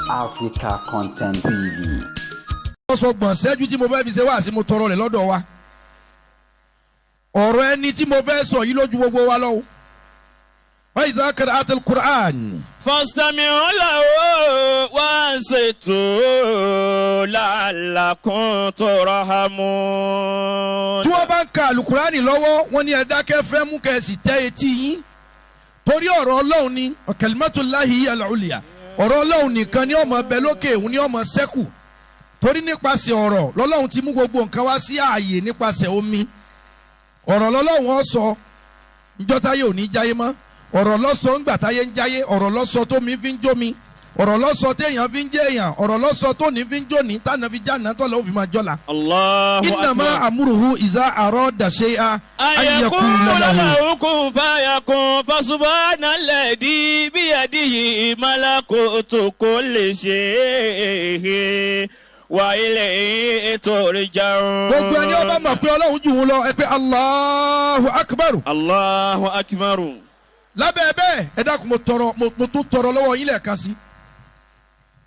Africa Content TV. Wọ́n sọ gbọ̀n ṣẹ́jú tí mo fẹ́ fi ṣe wá sí, mo tọrọ rẹ̀ lọ́dọ̀ wa. Ọ̀rọ̀ ẹni tí mo fẹ́ sọ yìí lójú gbogbo wa lọ́wọ́. Wa idha qara'ta al-Qur'an. فاستمعوا له وانصتوا لعلكم ترحمون. Tí wọ́n bá ń ka alukurani lọ́wọ́, wọ́n ní ẹ dákẹ́ fẹ́ mú kẹ́ ẹ sì tẹ́ etí yín, torí ọ̀rọ̀ Ọlọ́run ni. Kalimatullahi al-ulya, ọ̀rọ̀ Ọlọ́run nìkan ni ó máa bẹ lókè, òun ni ó máa ṣẹ́kù, torí nípasẹ̀ ọ̀rọ̀ lọ́lọ́run ti mú gbogbo nǹkan wá sí ààyè nípasẹ̀ omi. Ọ̀rọ̀ lọ́lọ́run ó sọ njọ́ táyé ò ní jáyé mọ́. Ọ̀rọ̀ lọ́sọ ńgbà táyé ń jáyé. Ọ̀rọ̀ lọ́sọ tó mi fi ń jómi. Ọ̀rọ̀ lọ́sọ téèyàn fi ń jẹ́ èèyàn. Ọ̀rọ̀ lọ́sọ tó ní fi ń jóni, tánà fi jáná, tọ́lá ó fi máa jọ́la. الله إنما أكبر. أمره إذا أراد شيئا أن أن يقول يقول له له كن فيكون فسبحان الذي بيده ملكوت كل شيء وإليه ترجعون. Gbogbo ẹni ó bá mọ̀ pé Ọlọ́run jù ú lọ, ẹ pé Allahu Akbar. الله أكبر. Lábẹ́ bẹ́ẹ̀, ẹ dákun, mo tọrọ, mo tún tọrọ lọ́wọ́ yín lẹ́ẹ̀kan sí.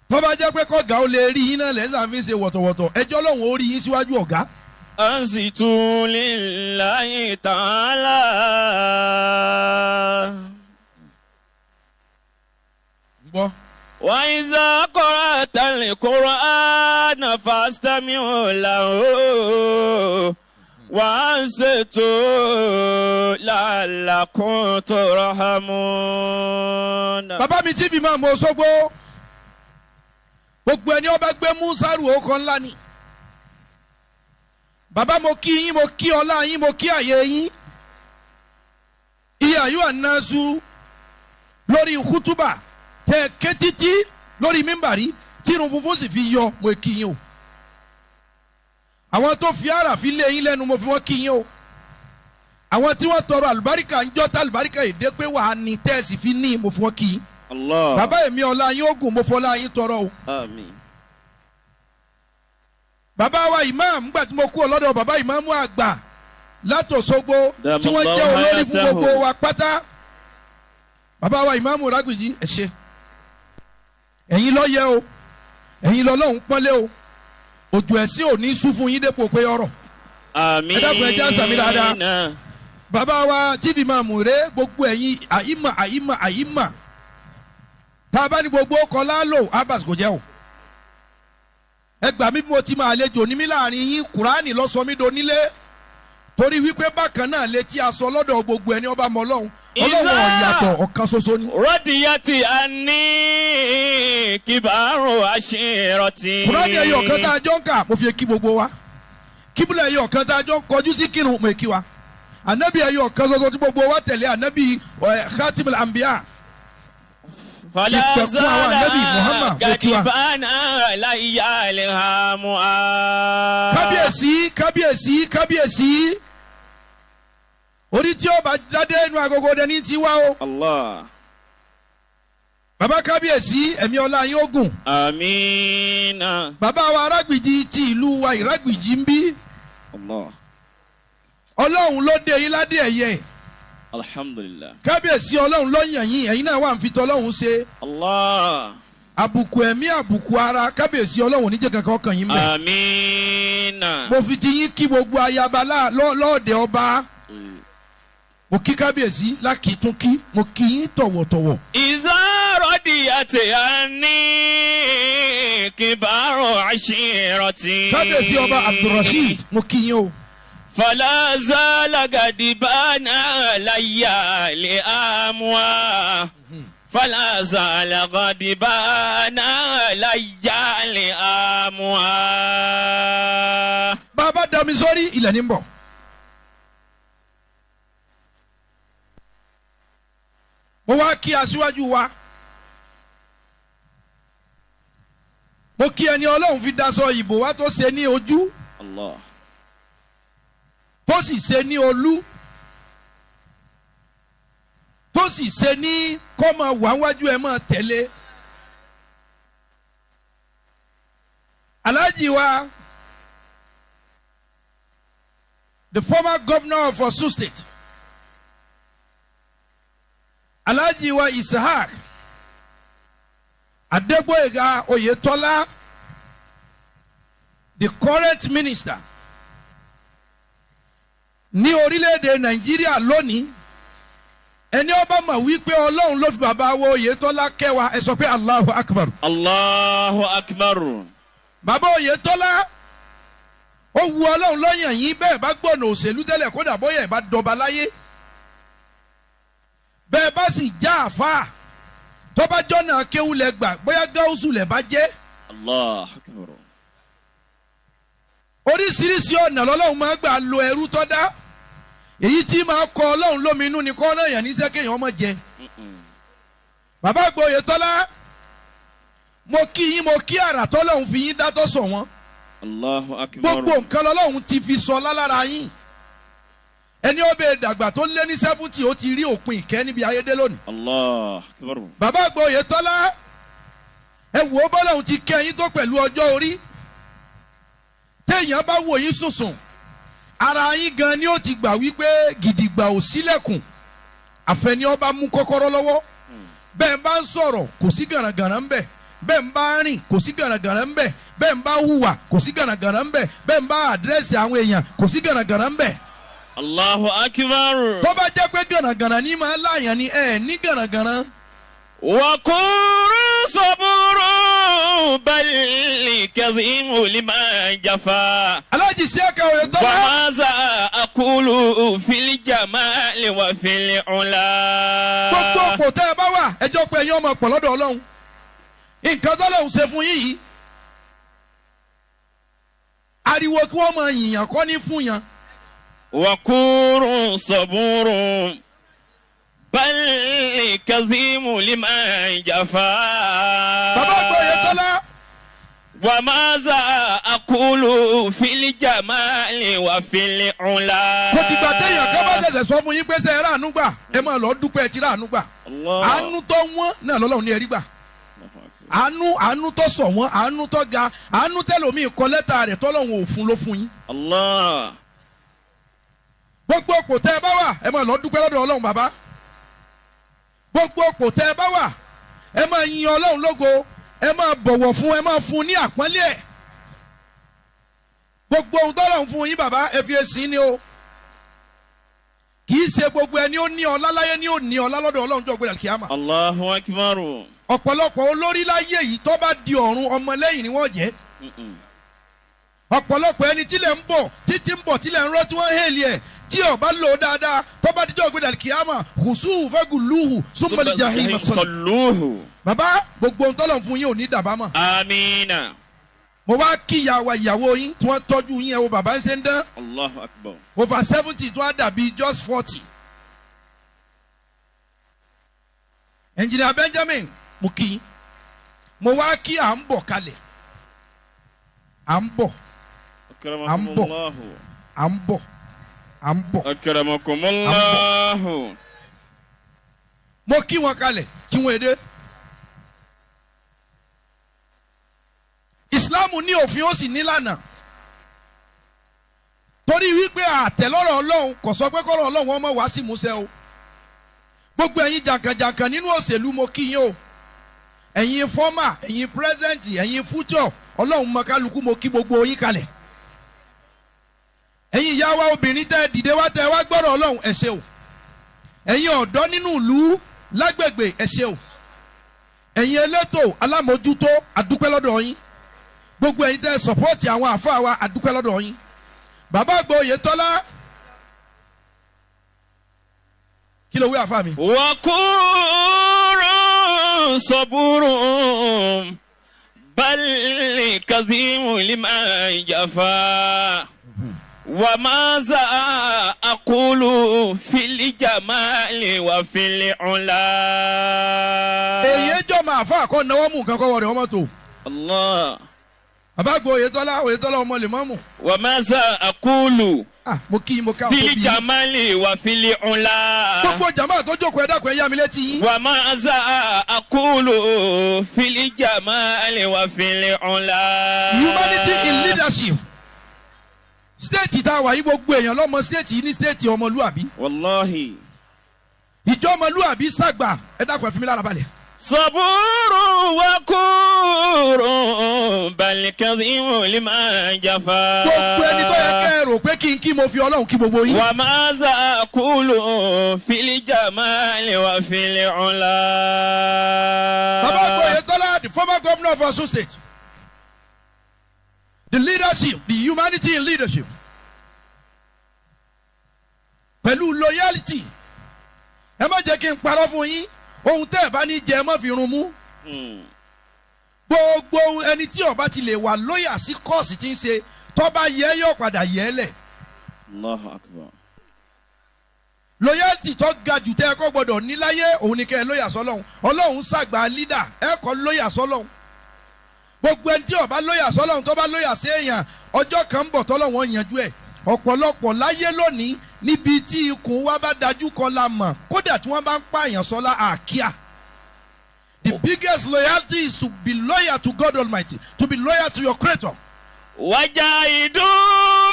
Tó bá jẹ́ pé kọ́gà ó lè rí yín náà lẹ́sàn fi ń ṣe wọ̀tọ̀wọ̀tọ̀, ẹjọ́ lọ́hùn ó rí yín síwájú ọ̀gá. أنصتوا لله تعالى. Gbọ́. وإذا قرأت القرآن فاستمعوا له وأنصتوا لعلكم ترحمون. Bàbá mi tí fi máa mọ Òṣogbo, gbogbo ẹni ọba gbé musaru ọkọ ńlá ni. Bàbá, mo kí yín, mo kí ọlá yín, mo kí àyè yín. Iye àyù ànásù lórí kútúbà tẹ ké títí lórí mímbàrí tí irun funfun sì fi yọ, mo kí yín o. Àwọn tó fi ara fi lé yín lẹ́nu, mo fi wọ́n kí yín o. Àwọn tí wọ́n tọrọ àlùbáríkà ń jọ́ tá àlùbáríkà èdè pé wàá ní tẹ́ẹ̀sì fi ní, mo fi wọ́n kí yín. Allah. Bàbá èmi, ọlá yín ogun, mo fọlá yín tọrọ o. آمين. Bàbá wa imam, nígbà tí mo kú ọlọ́dọ̀ bàbá ìmáàmù àgbà látòṣogbo tí wọ́n jẹ́ olórí fún gbogbo wa pátá, bàbá wa ìmáàmù Rágbìjí, ẹ ṣé. Ẹ̀yin ló yẹ o, ẹ̀yin lọ́lọ́run pọ́nlé o. Òjò ẹ̀sìn ò ní sú fún yín dépò pé ọ̀rọ̀. آمين. Ẹ dákun, ẹ jẹ́ àṣàmì dáadáa. Bàbá wa chief imam rẹ, gbogbo ẹ̀yin àyímà àyímà àyímà, tá a bá ní gbogbo ọkọ̀ lálò, abas kò jẹ́ o. Ẹ gbà mí bí mo ti máa àlejò ní mí láàrin yín. Kùránì ló sọ mí donílé, torí wípé bákan náà létí aṣọ lọ́dọ̀ gbogbo ẹni ọba mọ Ọlọ́run. Ọlọ́run ọ̀yàtọ̀, ọ̀kan ṣoṣo ni. رضيت عني كبار عشيرتي. Kùránì ẹyọ ọ̀kan tá a jọ ń kà, mo fi kí gbogbo wa. Kíbùlà ẹyọ ọ̀kan tá a jọ ń kọjú sí kírun, mo kí wa. Ànábì ẹyọ ọ̀kan ṣoṣo tí gbogbo wa tẹ̀lé, ànábì khatimul anbiya. فلا Ìpẹ̀kun àwọn ànábì Muhammad, mo kí wa. غضبان علي الهام. Kábíyèsí, kábíyèsí, kábíyèsí! Orí tí ó bá jáde inú agogo dẹni tí wá o. الله. Bàbá kábíyèsí, ẹ̀mí ọlá yín ó gùn. آمين. Bàbá wa Arágbìjì ti ìlú wa Ìrágbìjì ń bí, الله. Ọlọ́run ló dé yín ládé ẹ̀yẹ. الحمد لله. Kábíyèsí, Ọlọ́run ló yàn yín, ẹ̀yin náà wà ń fi tọ́lọ́run ṣe. الله. Àbùkù ẹ̀mí, àbùkù ara, kábíyèsí, Ọlọ́run oníjẹ́ kankan ọkàn yín mẹ́. آمين. Mo fi ti yín kí gbogbo ayaba lọ́ọ̀dẹ̀ ọba. Mo kí kábíyèsí lákìtún kí, mo kí yín tọ̀wọ̀tọ̀wọ̀. إذا رضيت عني كبار عشيرتي. Kábíyèsí ọba Abdulrasheed, mo kí yín o. فلا زال غضبان علي لأموى فلا زال غضبان علي لأموى. Bàbá dami sórí ilẹ̀ ní bọ̀. Mo wá kí aṣíwájú wa. Mo kí ẹni Ọlọ́run fi daṣọ ìbò wa tó ṣe ní ojú, الله. tó sì ṣe ní olú, tó sì ṣe ní kọ́ máa wà wájú ẹ máa tẹ̀lé. Alhaji wa, the former governor of Osun State, Alhaji wa Ishaq. Adégbóyèga Oyètọ́lá, the current minister ní orílẹ̀-èdè Nàìjíríà lónìí, ẹni ó bá mọ̀ wípé Ọlọ́run ló fi bàbá wo Oyètọ́lá kẹwàá, ẹ sọ pé Allahu Akbar. Allahu Akbar. Bàbá Oyètọ́lá, ó wu Ọlọ́run lọ́yàn yín bẹ́ẹ̀ bá gbọ̀nà òṣèlú tẹ́lẹ̀, kódà bóyá ẹ̀ bá dọba láyé, bẹ́ẹ̀ bá sì já àfáà tọ́ba jọ́nà kéwú lẹ gbà, bóyá gáúsù lẹ bá jẹ́. Allahu Akbar. Oríṣiríṣi ọ̀nà lọ́lọ́run máa gbà lo ẹrú tọ́ dá. Èyí tí máa kọ Ọlọ́run lómi inú ni kọ́ náà yàn níṣẹ́ kéèyàn ọmọ jẹ. Bàbá àgbà Oyètọ́lá, mo kí yín, mo kí àrà tọ́lọ́run fi yín dátọ́ sọ wọ́n. Allahu Akbar. Gbogbo nǹkan lọ́lọ́run ti fi sọ lálára yín. Ẹni ó bẹ dàgbà tó lé ní 70 ó ti rí òpin ìkẹ́ níbi ayédè lónìí. Allahu Akbar. Bàbá àgbà Oyètọ́lá, ẹ wò ó bọ́lọ́run ti kẹ́ yín tó pẹ̀lú ọjọ́ orí. Téèyàn bá wò yín sùnsùn, ara yín gan ni ó ti gbà wípé gidigba ò sílẹ̀kùn, àfẹni ọba mú kọ́kọ́rọ́ lọ́wọ́. Bẹ́ẹ̀ bá ń sọ̀rọ̀ kò sí gànàgànà ń bẹ̀, bẹ́ẹ̀ ń bá rìn kò sí gànàgànà ń bẹ̀, bẹ́ẹ̀ ń bá hùwà kò sí gànàgànà ń bẹ̀, bẹ́ẹ̀ ń bá àdírẹ́sì àwọn èèyàn kò sí gànàgànà ń bẹ̀. Allahu Akbar. Tó bá jẹ́ pé gànàgànà ní máa láàyàn ni ẹ ní gànàgànà. Wakuru saburu bal kazimu liman jafa. Alhaji Isiaka Oyètọ́lá. Wàhálà akulu fil jamali wa fil ula. Gbogbo òpò tẹ́ ẹ bá wà, ẹjọ́ pé ẹ̀yin ọmọ pọ̀ lọ́dọ̀ Ọlọ́run. Nǹkan tọ́lọ́run ṣe fún yín yìí, ariwo kí wọ́n máa yìnyàn kọ́ ní fún yàn. Wakuru saburu bal kazimu liman jafa. Bàbá àgbà Oyètọ́lá. Wàmáza akulu fil jamali wa fil ula. Kò dìgbà téèyàn kan bá ṣẹ̀ṣẹ̀ sọ fún yín pé ṣe ẹ ráàánú gbà, ẹ máa lọ dúpẹ́ ẹ ti ráàánú gbà. Àánú tó wọ́n náà lọ́lọ́run ní ẹ̀rí gbà. Àánú tó sọ̀ wọ́n, àánú tó ga, àánú tẹ́lòmíì kọ lẹ́tà rẹ̀ tọ́lọ́run ò fún ló fún yín. Allah. Gbogbo òpò tẹ́ ẹ bá wà, ẹ máa lọ dúpẹ́ lọ́dọ̀ Ọlọ́run bàbá. Gbogbo òpò tẹ́ ẹ bá wà, ẹ máa yin Ọlọ́run lógo, ẹ máa bọ̀wọ̀ fún, ẹ máa fún ní àpọ́nlé ẹ̀. Gbogbo ohun tọ́lọ́run fún yín bàbá, ẹ fi èsì ni o. Kì í ṣe gbogbo ẹni ó ní ọlá láyé ní ó ní ọlá lọ́dọ̀ Ọlọ́run jọ gbéra kíámà. Allahu Akbar. Ọ̀pọ̀lọpọ̀ olórí láyé yìí tó bá di ọ̀run ọmọlẹ́yìn ni wọ́n jẹ́. Ọ̀pọ̀lọpọ̀ ẹni tílẹ̀ ń bọ̀ títí ń bọ̀ tílẹ̀ ń rọ́ tí wọ́n hèlì ẹ̀ tí ó bá lò dáadáa tó bá dijọ́ gbéra kíámà hùsùn fẹ́gùlùhù súnmọ́lì jahima sọlúhù. Bàbá, gbogbo ohun tọ́lọ̀ fún yín ò ní dàbá mọ́. Amina. Mo wá kí ìyàwó ìyàwó yín tí wọ́n tọ́jú yín, ẹ wo bàbá ń ṣe ń dán. Allahu Akbar. Over 70 tí wọ́n á dàbí just 40. Engineer Benjamin, mo kí yín. Mo wá kí à ń bọ̀ kalẹ̀. À ń bọ̀. À ń bọ̀. À ń bọ̀. À ń bọ̀. Akramakumullahu. Mo kí wọn kalẹ̀ kí wọ́n èdè. Ìsìláàmù ní òfin ó sì nílànà. Torí wípé àtẹ̀lọ́rọ̀ Ọlọ́run kò sọ pé kọ́rọ̀ Ọlọ́run ọmọ wá sí ìmúṣẹ o. Gbogbo ẹ̀yin jàǹkànjàǹkàn nínú òṣèlú mo kí yín o. Ẹ̀yin former, ẹ̀yin present, ẹ̀yin future, Ọlọ́run mọ kálukú, mo kí gbogbo yín kalẹ̀. Ẹ̀yin ìyá wa obìnrin tẹ́ dìde wá tẹ́ wá gbọ́rọ̀ Ọlọ́run, ẹ ṣé o. Ẹ̀yin ọ̀dọ́ nínú ìlú lágbègbè, ẹ ṣé o. Ẹ̀yin elétò alámòjútó, àdúpẹ́ lọ́dọ̀ yín. Gbogbo ẹ̀yin tẹ́ sọ̀pọ́ọ̀tì àwọn àfáà wa, àdúpẹ́ lọ́dọ̀ yín. Bàbá àgbà Oyètọ́lá, kí ló wí àfáà mi. Wakuru saburu bal kazimu liman jafa. Wàmáza akulu fil jamali wa fil ula. Èyí jọ máa fà kọ́ náwó mú nǹkan kọ́wọ́ rẹ̀ ọmọ tó. Allah. Bàbá àgbà Oyètọ́lá, Oyètọ́lá ọmọ lè mọ́mù. Wàmáza akulu. Mo kí mo ká òkú bí. Fil jamali wa fil ula. Gbogbo jàmáà tó jókòó ẹ dákun ẹ yá mi létí yín. Wàmáza akulu fil jamali wa fil ula. Humanity in leadership. Stéètì tá a wà yí, gbogbo èèyàn lọ́mọ stéètì yìí ní stéètì ọmọlúàbí. Wàláhì. Ìjọ ọmọlúàbí sàgbà, ẹ dákun ẹ fi mi lára balẹ̀. Saburu wa kú. الكظيم لمن جفا. Gbogbo ẹni tó yẹ kẹ́ ẹ rò pé kí n kí mo fi Ọlọ́run kí gbogbo yín. وماذا أقول في الجمال وفي العلا. Bàbá Oyètọ́lá, the former governor of Osun State, the leadership, the humanity in leadership, pẹ̀lú loyalty. Ẹ má jẹ́ kí n parọ́ fún yín, ohun tẹ́ ẹ bá ní jẹ ẹ má fi run mú. Gbogbo ẹni tí ó bá ti lè wà loyal sí cause tí ń ṣe, tó bá yẹ yóò padà yẹ lẹ̀. Allahu Akbar. Loyalty tó ga jù tẹ́ ẹ kọ́ gbọ́dọ̀ ní láyé òun ni kẹ́ ẹ loyal sọ́lọ́hun. Ọlọ́hun ṣàgbà leader, ẹ kọ́ loyal sọ́lọ́hun. Gbogbo ẹni tí ó bá loyal sọ́lọ́hun tó bá loyal sí èèyàn, ọjọ́ kan ń bọ̀ tọ́lọ́hun ó yanjú ẹ̀. Ọ̀pọ̀lọpọ̀ láyé lónìí níbi tí ikùn wa bá dájú kọ la mọ̀, kódà tí wọ́n bá ń pààyàn sọ́lá àkíyà. The biggest loyalty is to be loyal to God Almighty, to be loyal to your Creator. Wajahidu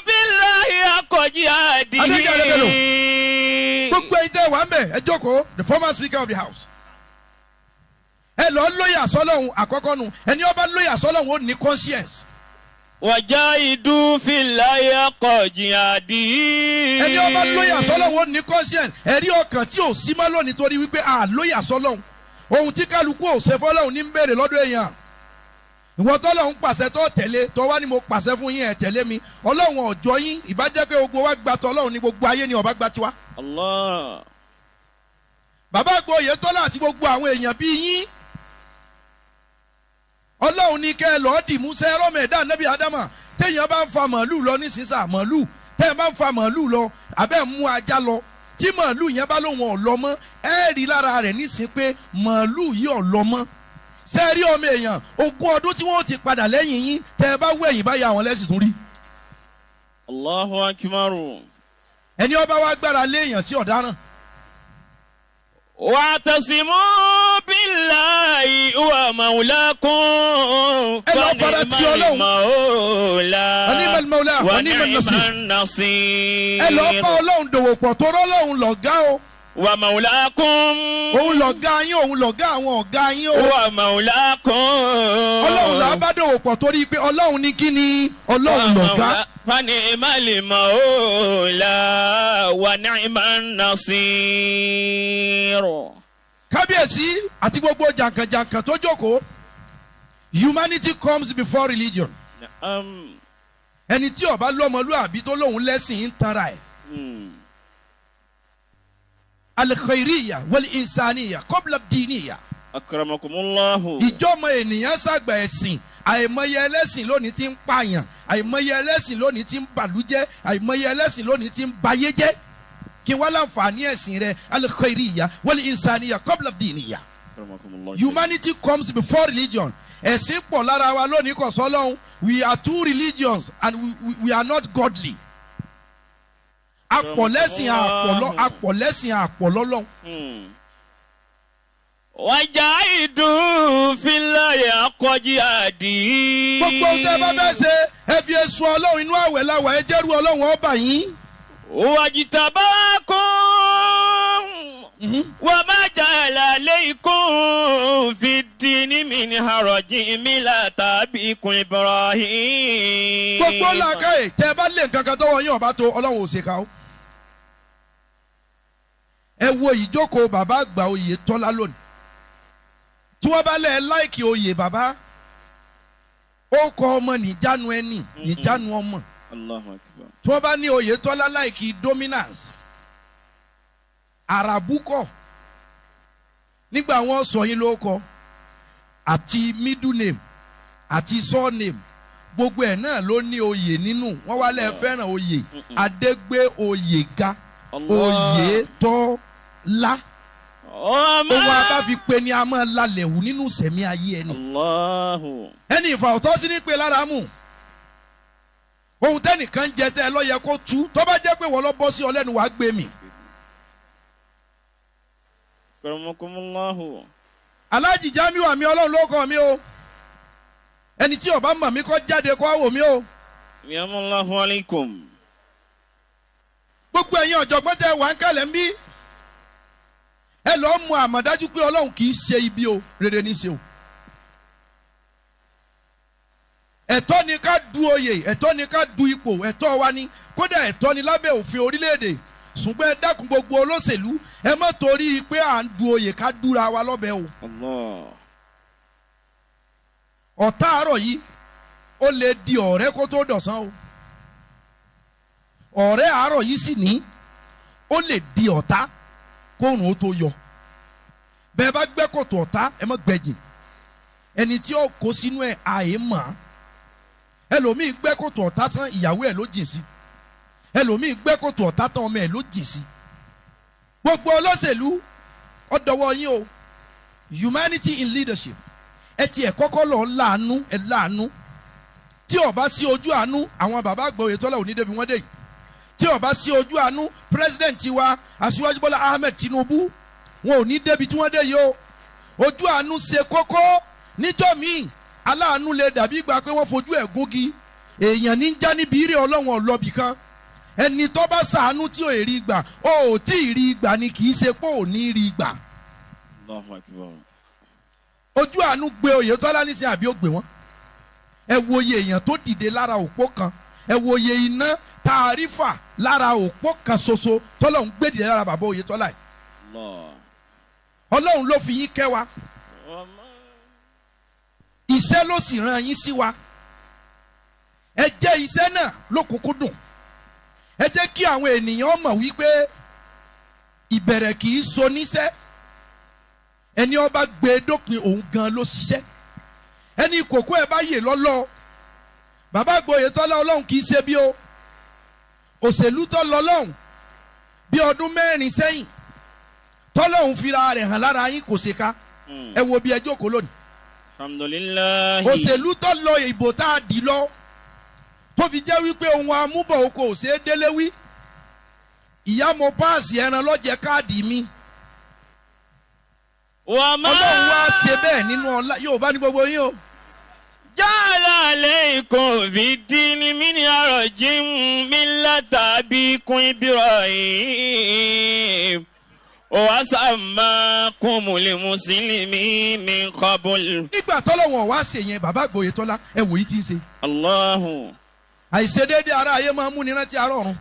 fillahi haqqa jihadihi. Gbogbo ẹ̀yin tẹ́ wà ń bẹ̀ ẹ jókòó, the former speaker of the house. Ẹ lọ loyal sọ́lọ́hun àkọ́kọ́ nu, ẹni ó bá loyal sọ́lọ́hun ó ní conscience. Wajahidu fillahi haqqa jihadihi. Ẹni ó bá loyal sọ́lọ́hun ó ní conscience. Ẹ̀rí ọkàn tí ò sí mọ́ lónìí torí wípé a loyal sọ́lọ́hun. Ohun tí kálukú ò ṣe fọ́lọ́hun ní ń béèrè lọ́dọ̀ èèyàn. Ìwọ tọ́lọ́hun pàṣẹ tó tẹ̀lé tó wá ní mo pàṣẹ fún yín ẹ̀ tẹ̀lé mi. Ọlọ́run ọ̀jọ́ yín, ìbá jẹ́ pé gbogbo wa gba tọ́lọ́hun ní gbogbo ayé ni ọba gba tiwa. Allah. Bàbá àgbà Oyètọ́lá àti gbogbo àwọn èèyàn bíi yín, Ọlọ́run ní kẹ́ ẹ lọ́ọ́ dìmú sẹ́rọ́mù ẹ̀dá nẹ́bí Ádámà. Téèyàn bá ń fa màálù lọ nísinsà, màálù tẹ́ ẹ bá ń fa màálù lọ àbẹ́ mú ajá lọ, tí màálù yẹn bá lóun ò lọ mọ́, ẹ rí lára rẹ̀ nísìn pé màálù yìí ò lọ mọ́. Ṣé rí ọmọ èèyàn ogún ọdún tí wọ́n ti padà lẹ́yìn yín, tẹ́ ẹ bá wú ẹ̀yìn báyà àwọn lẹ́sìn tún rí. Allahu Akbar. Ẹni ọba wa gbára léèyàn sí ọ̀daràn. Wa'tasimu billahi huwa mawlakum. Ẹ lọ fara ti Ọlọ́run. Mawla. Ni'mal mawla wa ni'man nasir. Ẹ lọ bá Ọlọ́run dòwò pọ̀ torọ́ Ọlọ́run lọ̀gá o. Wa mawlakum. Òun lọ̀gá yín, òun lọ̀gá àwọn ọ̀gá yín o. Wa mawlakum. Ọlọ́run là bá dòwò pọ̀ torí pé Ọlọ́run ní kí ni Ọlọ́run lọ̀gá. Fani'mal mawla wa ni'man nasir. Kábíyèsí àti gbogbo jàǹkànjàǹkàn tó jókòó, humanity comes before religion. Ẹni tí ó bá lọ́mọlúàbí tó lóun lẹ́sìn ń tanra ẹ̀. Al-khairiyya wal-insaniyya qabla ad-diniyya. Akramakumullahu. Ìjọ́mọ ènìyàn ṣàgbà ẹ̀sìn. Àìmọye ẹlẹ́sìn lónìí tí ń pààyàn, àìmọye ẹlẹ́sìn lónìí tí ń bàlújẹ́, àìmọye ẹlẹ́sìn lónìí tí ń bayé jẹ́. Kí wọ́n láǹfààní ẹ̀sìn rẹ̀. Al-khairiyya wal-insaniyya qabla ad-diniyya. Humanity comes before religion. Ẹ̀sìn pọ̀ lára wa lónìí kò sọ́lọ́hún. We are two religions and we are not godly. Àpọ̀lẹ́sìn àpọ̀lẹ́sìn àpọ̀lọ́lọ́hún. Wajahidu fillahi haqqa jihadihi. Gbogbo ohun tẹ́ bá fẹ́ ṣe, ẹ fi èso Ọlọ́run inú àwẹ̀ láwà, ẹ jẹ́rú Ọlọ́run ọba yín. Wajtabakum wa ma ja'ala alaykum fid-dini min harajin millata abikum Ibrahim. Gbogbo làákàyè tẹ́ bá lé nǹkan kan tọ́wọ́ yín ọba tó, Ọlọ́run ò ṣe ká o. Ẹ wo ìjókòó bàbá àgbà Oyètọ́lá lónìí. Tí wọ́n bá lẹ̀ láìkì oyè bàbá, ó kọ ọmọ níjánu ẹni níjánu ọmọ. Tí wọ́n bá ní Oyètọ́lá láìkì dominance, àràbùkọ̀ nígbà wọ́n sọ yín ló kọ àti middle name àti surname, gbogbo ẹ̀ náà ló ní oyè nínú. Wọ́n wá lẹ̀ fẹ́ràn oyè, Adégbé oyè ga, Oyètọ́lá. Ohun abá fi pe ni a máa lalẹ̀ wù nínú sẹ̀mí ayé ẹni. Ẹni ìfà ọ̀tọ́ sí ní pé lára mú. Ohun tẹ́nìkan jẹ tẹ́ ẹ lọ́yẹ kó tú, tó bá jẹ́ pé wọ́n lọ bọ́ sí ọ lẹ́nu wàá gbé mi. Aláàjì Jamiu àmì Ọlọ́run ló kọ́ mi o. Ẹni tí ó bá mọ̀ mí kó jáde kó wò mí o. Yamullahu alaykum. Gbogbo ẹ̀yin ọ̀jọ̀gbọ́n tẹ́ wà ń kalẹ̀ ń bí. Ẹ lọ́ọ́ mọ àmọ̀dájú pé Ọlọ́run kì í ṣe ibi o, rere ní í ṣe o. Ẹ̀tọ́ ni ká du oyè, ẹ̀tọ́ ni ká du ipò, ẹ̀tọ́ wa ni, kódà ẹ̀tọ́ ni lábẹ́ òfin orílẹ̀-èdè. Ṣùgbọ́n ẹ dákun gbogbo olóṣèlú, ẹ má torí pé à ń du oyè ká dúra wa lọ́bẹ̀ o. Allah. Ọ̀tá àárọ̀ yìí ó lè di ọ̀rẹ́ kó tó dọ̀sán o. Ọ̀rẹ́ àárọ̀ yìí sì ní ó lè di ọ̀tá kóòrùn ó tó yọ. Bẹ́ẹ̀ bá gbẹ́ kòtò ọ̀tá, ẹ má gbẹ́jìn. Ẹni tí ó kó sínú ẹ̀ àyè mọ̀. Ẹlòmíì gbẹ́ kòtò ọ̀tá tán, ìyàwó ẹ̀ ló jìn sí. Ẹlòmíì gbẹ́ kòtò ọ̀tá tán, ọmọ ẹ̀ ló jìn sí. Gbogbo olóṣèlú, ó dọwọ́ yín o. Humanity in leadership. Ẹ tiẹ̀ kọ́kọ́ lọ láàánú, ẹ láàánú. Tí ó bá sí ojú àánú, àwọn bàbá àgbà Oyètọ́lá ò ní débi wọ́n dé yìí. Tí ó bá sí ojú àánú, president wa Aṣíwájú Bọ́lá Ahmed Tinubu, wọn ò ní débi tí wọ́n dé yìí o. Ojú àánú ṣe kókó. Níjọ́ míì aláàánú lè dàbí ìgbà pé wọ́n fojú ẹ̀ gúngi. Èèyàn ní já níbi ìrè Ọlọ́run ọ̀lọ́bì kan. Ẹni tó bá ṣàánú tí ò rí gbà, ó ò tí ì rí gbà ni, kì í ṣe pé ò ní rí gbà. Allahu Akbar. Ojú àánú gbé Oyètọ́lá nísìnyí àbí ó gbé wọn. Ẹ wo iye èèyàn tó dìde lára òpó kan. Ẹ wo iye iná tàrífà lára òpó kan ṣoṣo tọ́lọ́run gbé dìde lára bàbá Oyètọ́lá yìí. Allah. Ọlọ́run ló fi yín kẹ́ wa. Iṣẹ́ ló sì rán yín sí wa. Ẹ jẹ́ iṣẹ́ náà lókùnkúndùn. Ẹ jẹ́ kí àwọn ènìyàn mọ̀ wípé ìbẹ̀rẹ̀ kì í so níṣẹ́. Ẹni ọba gbé dópin òun gan ló ṣiṣẹ́. Ẹni kòkó ẹ bá yè lọ́lọ́. Bàbá àgbà Oyètọ́lá, Ọlọ́run kì í ṣe bí o. Òṣèlú tó lọ lọ́hùn bí ọdún 4 sẹ́yìn, tọ́lọ́hún fira rẹ̀ hàn lára yín kò ṣe ká. Ẹ wo bí ẹ jókòó lónìí. Alhamdulillahi. Òṣèlú tó lọ ìbò tá a dì lọ, tó fi jẹ́ wípé ohun amúbọ̀ oko ò ṣeé délé wí. Ìyá mo páàsì ẹran lọ́jẹ̀ káàdì mi. Ọlọ́run wá ṣe bẹ́ẹ̀ nínú ọlá yóò bá ní gbogbo yín o. Ja'ala alaykum fid-dini min harajin millata abikum Ibrahim wa sammakumul muslimin min qabl. Nígbà tọ́lọ́wọ̀n wá ṣe yẹn, bàbá àgbà Oyètọ́lá, ẹ wòye tí ń ṣe. Allahu. Àìṣedéédé ara ayé máa ń múni rántí ará ọ̀run.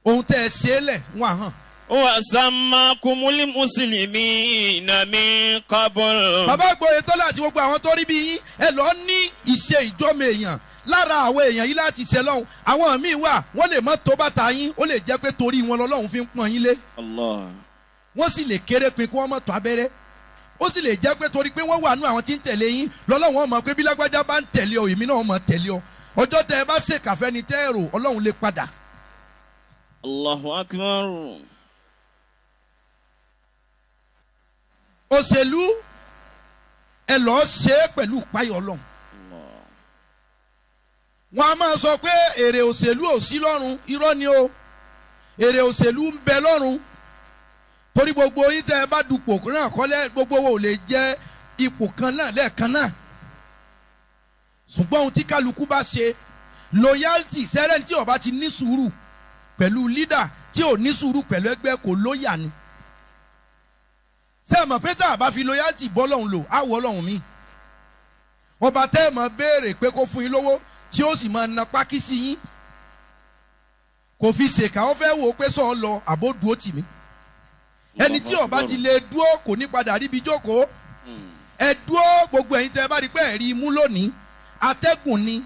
Ohun tẹ́ ẹ ṣe é lẹ̀ wọ́n á hàn. Wa sammakumul muslimina min qabl. Bàbá àgbà Oyètọ́lá àti gbogbo àwọn tó rí bí yín, ẹ lọ ní ìṣe ìjọ́mọ èèyàn lára àwọn èèyàn yìí láti ṣe lọ́hùn. Àwọn míì wà, wọ́n lè mọ́ tó bàtà yín, ó lè jẹ́ pé torí wọn lọ́lọ́hun fi ń pọ́n yín lé. Allah. Wọ́n sì lè kéré pin kí wọ́n mọ̀ tó abẹ́rẹ́. Ó sì lè jẹ́ pé torí pé wọ́n wà nú àwọn tí ń tẹ̀lé yín lọ́lọ́hun mọ̀ pé bí lágbájá bá ń tẹ̀lé ọ, èmi náà mọ̀ tẹ̀lé ọ. Ọjọ́ tẹ́ ẹ bá ṣèkàfẹ́ ni tẹ́ ẹ rò, Ọlọ́run lè padà. Allahu Akbar. Òṣèlú ẹ lọ́ọ́ ṣe é pẹ̀lú ìpáyọ̀ Ọlọ́run. Wọ́n á máa sọ pé èrè òṣèlú ò sí lọ́run, irọ́ ni o. Èrè òṣèlú ń bẹ lọ́run. Torí gbogbo yín tẹ́ ẹ bá dupò náà kọ́lẹ́, gbogbo wo lè jẹ́ ipò kan náà lẹ́ẹ̀kan náà. Ṣùgbọ́n ohun tí kálukú bá ṣe, loyalty sẹ́rẹ́ni tí ó bá ti ní sùúrù pẹ̀lú leader, tí ò ní sùúrù pẹ̀lú ẹgbẹ́, kò lóyà ni. Ṣé ẹ mọ̀ pé tá a bá fi loyalty bọ́ lọ́hùn lò, á wọ́ lọ́hùn mi. Ọba tẹ́ ẹ mọ̀ béèrè pé kó fún yín lówó tí ó sì máa na pákí sí yín. Kò fi ṣèkà, ó fẹ́ wò ó pé sọ ọ lọ àbó dúró tì mí. Ẹni tí ó bá ti lè dúró kò ní padà ríbi jókòó. Ẹ dúró gbogbo ẹ̀yin tẹ́ ẹ bá rí pé ẹ rí imú lónìí. Atẹ́gùn ni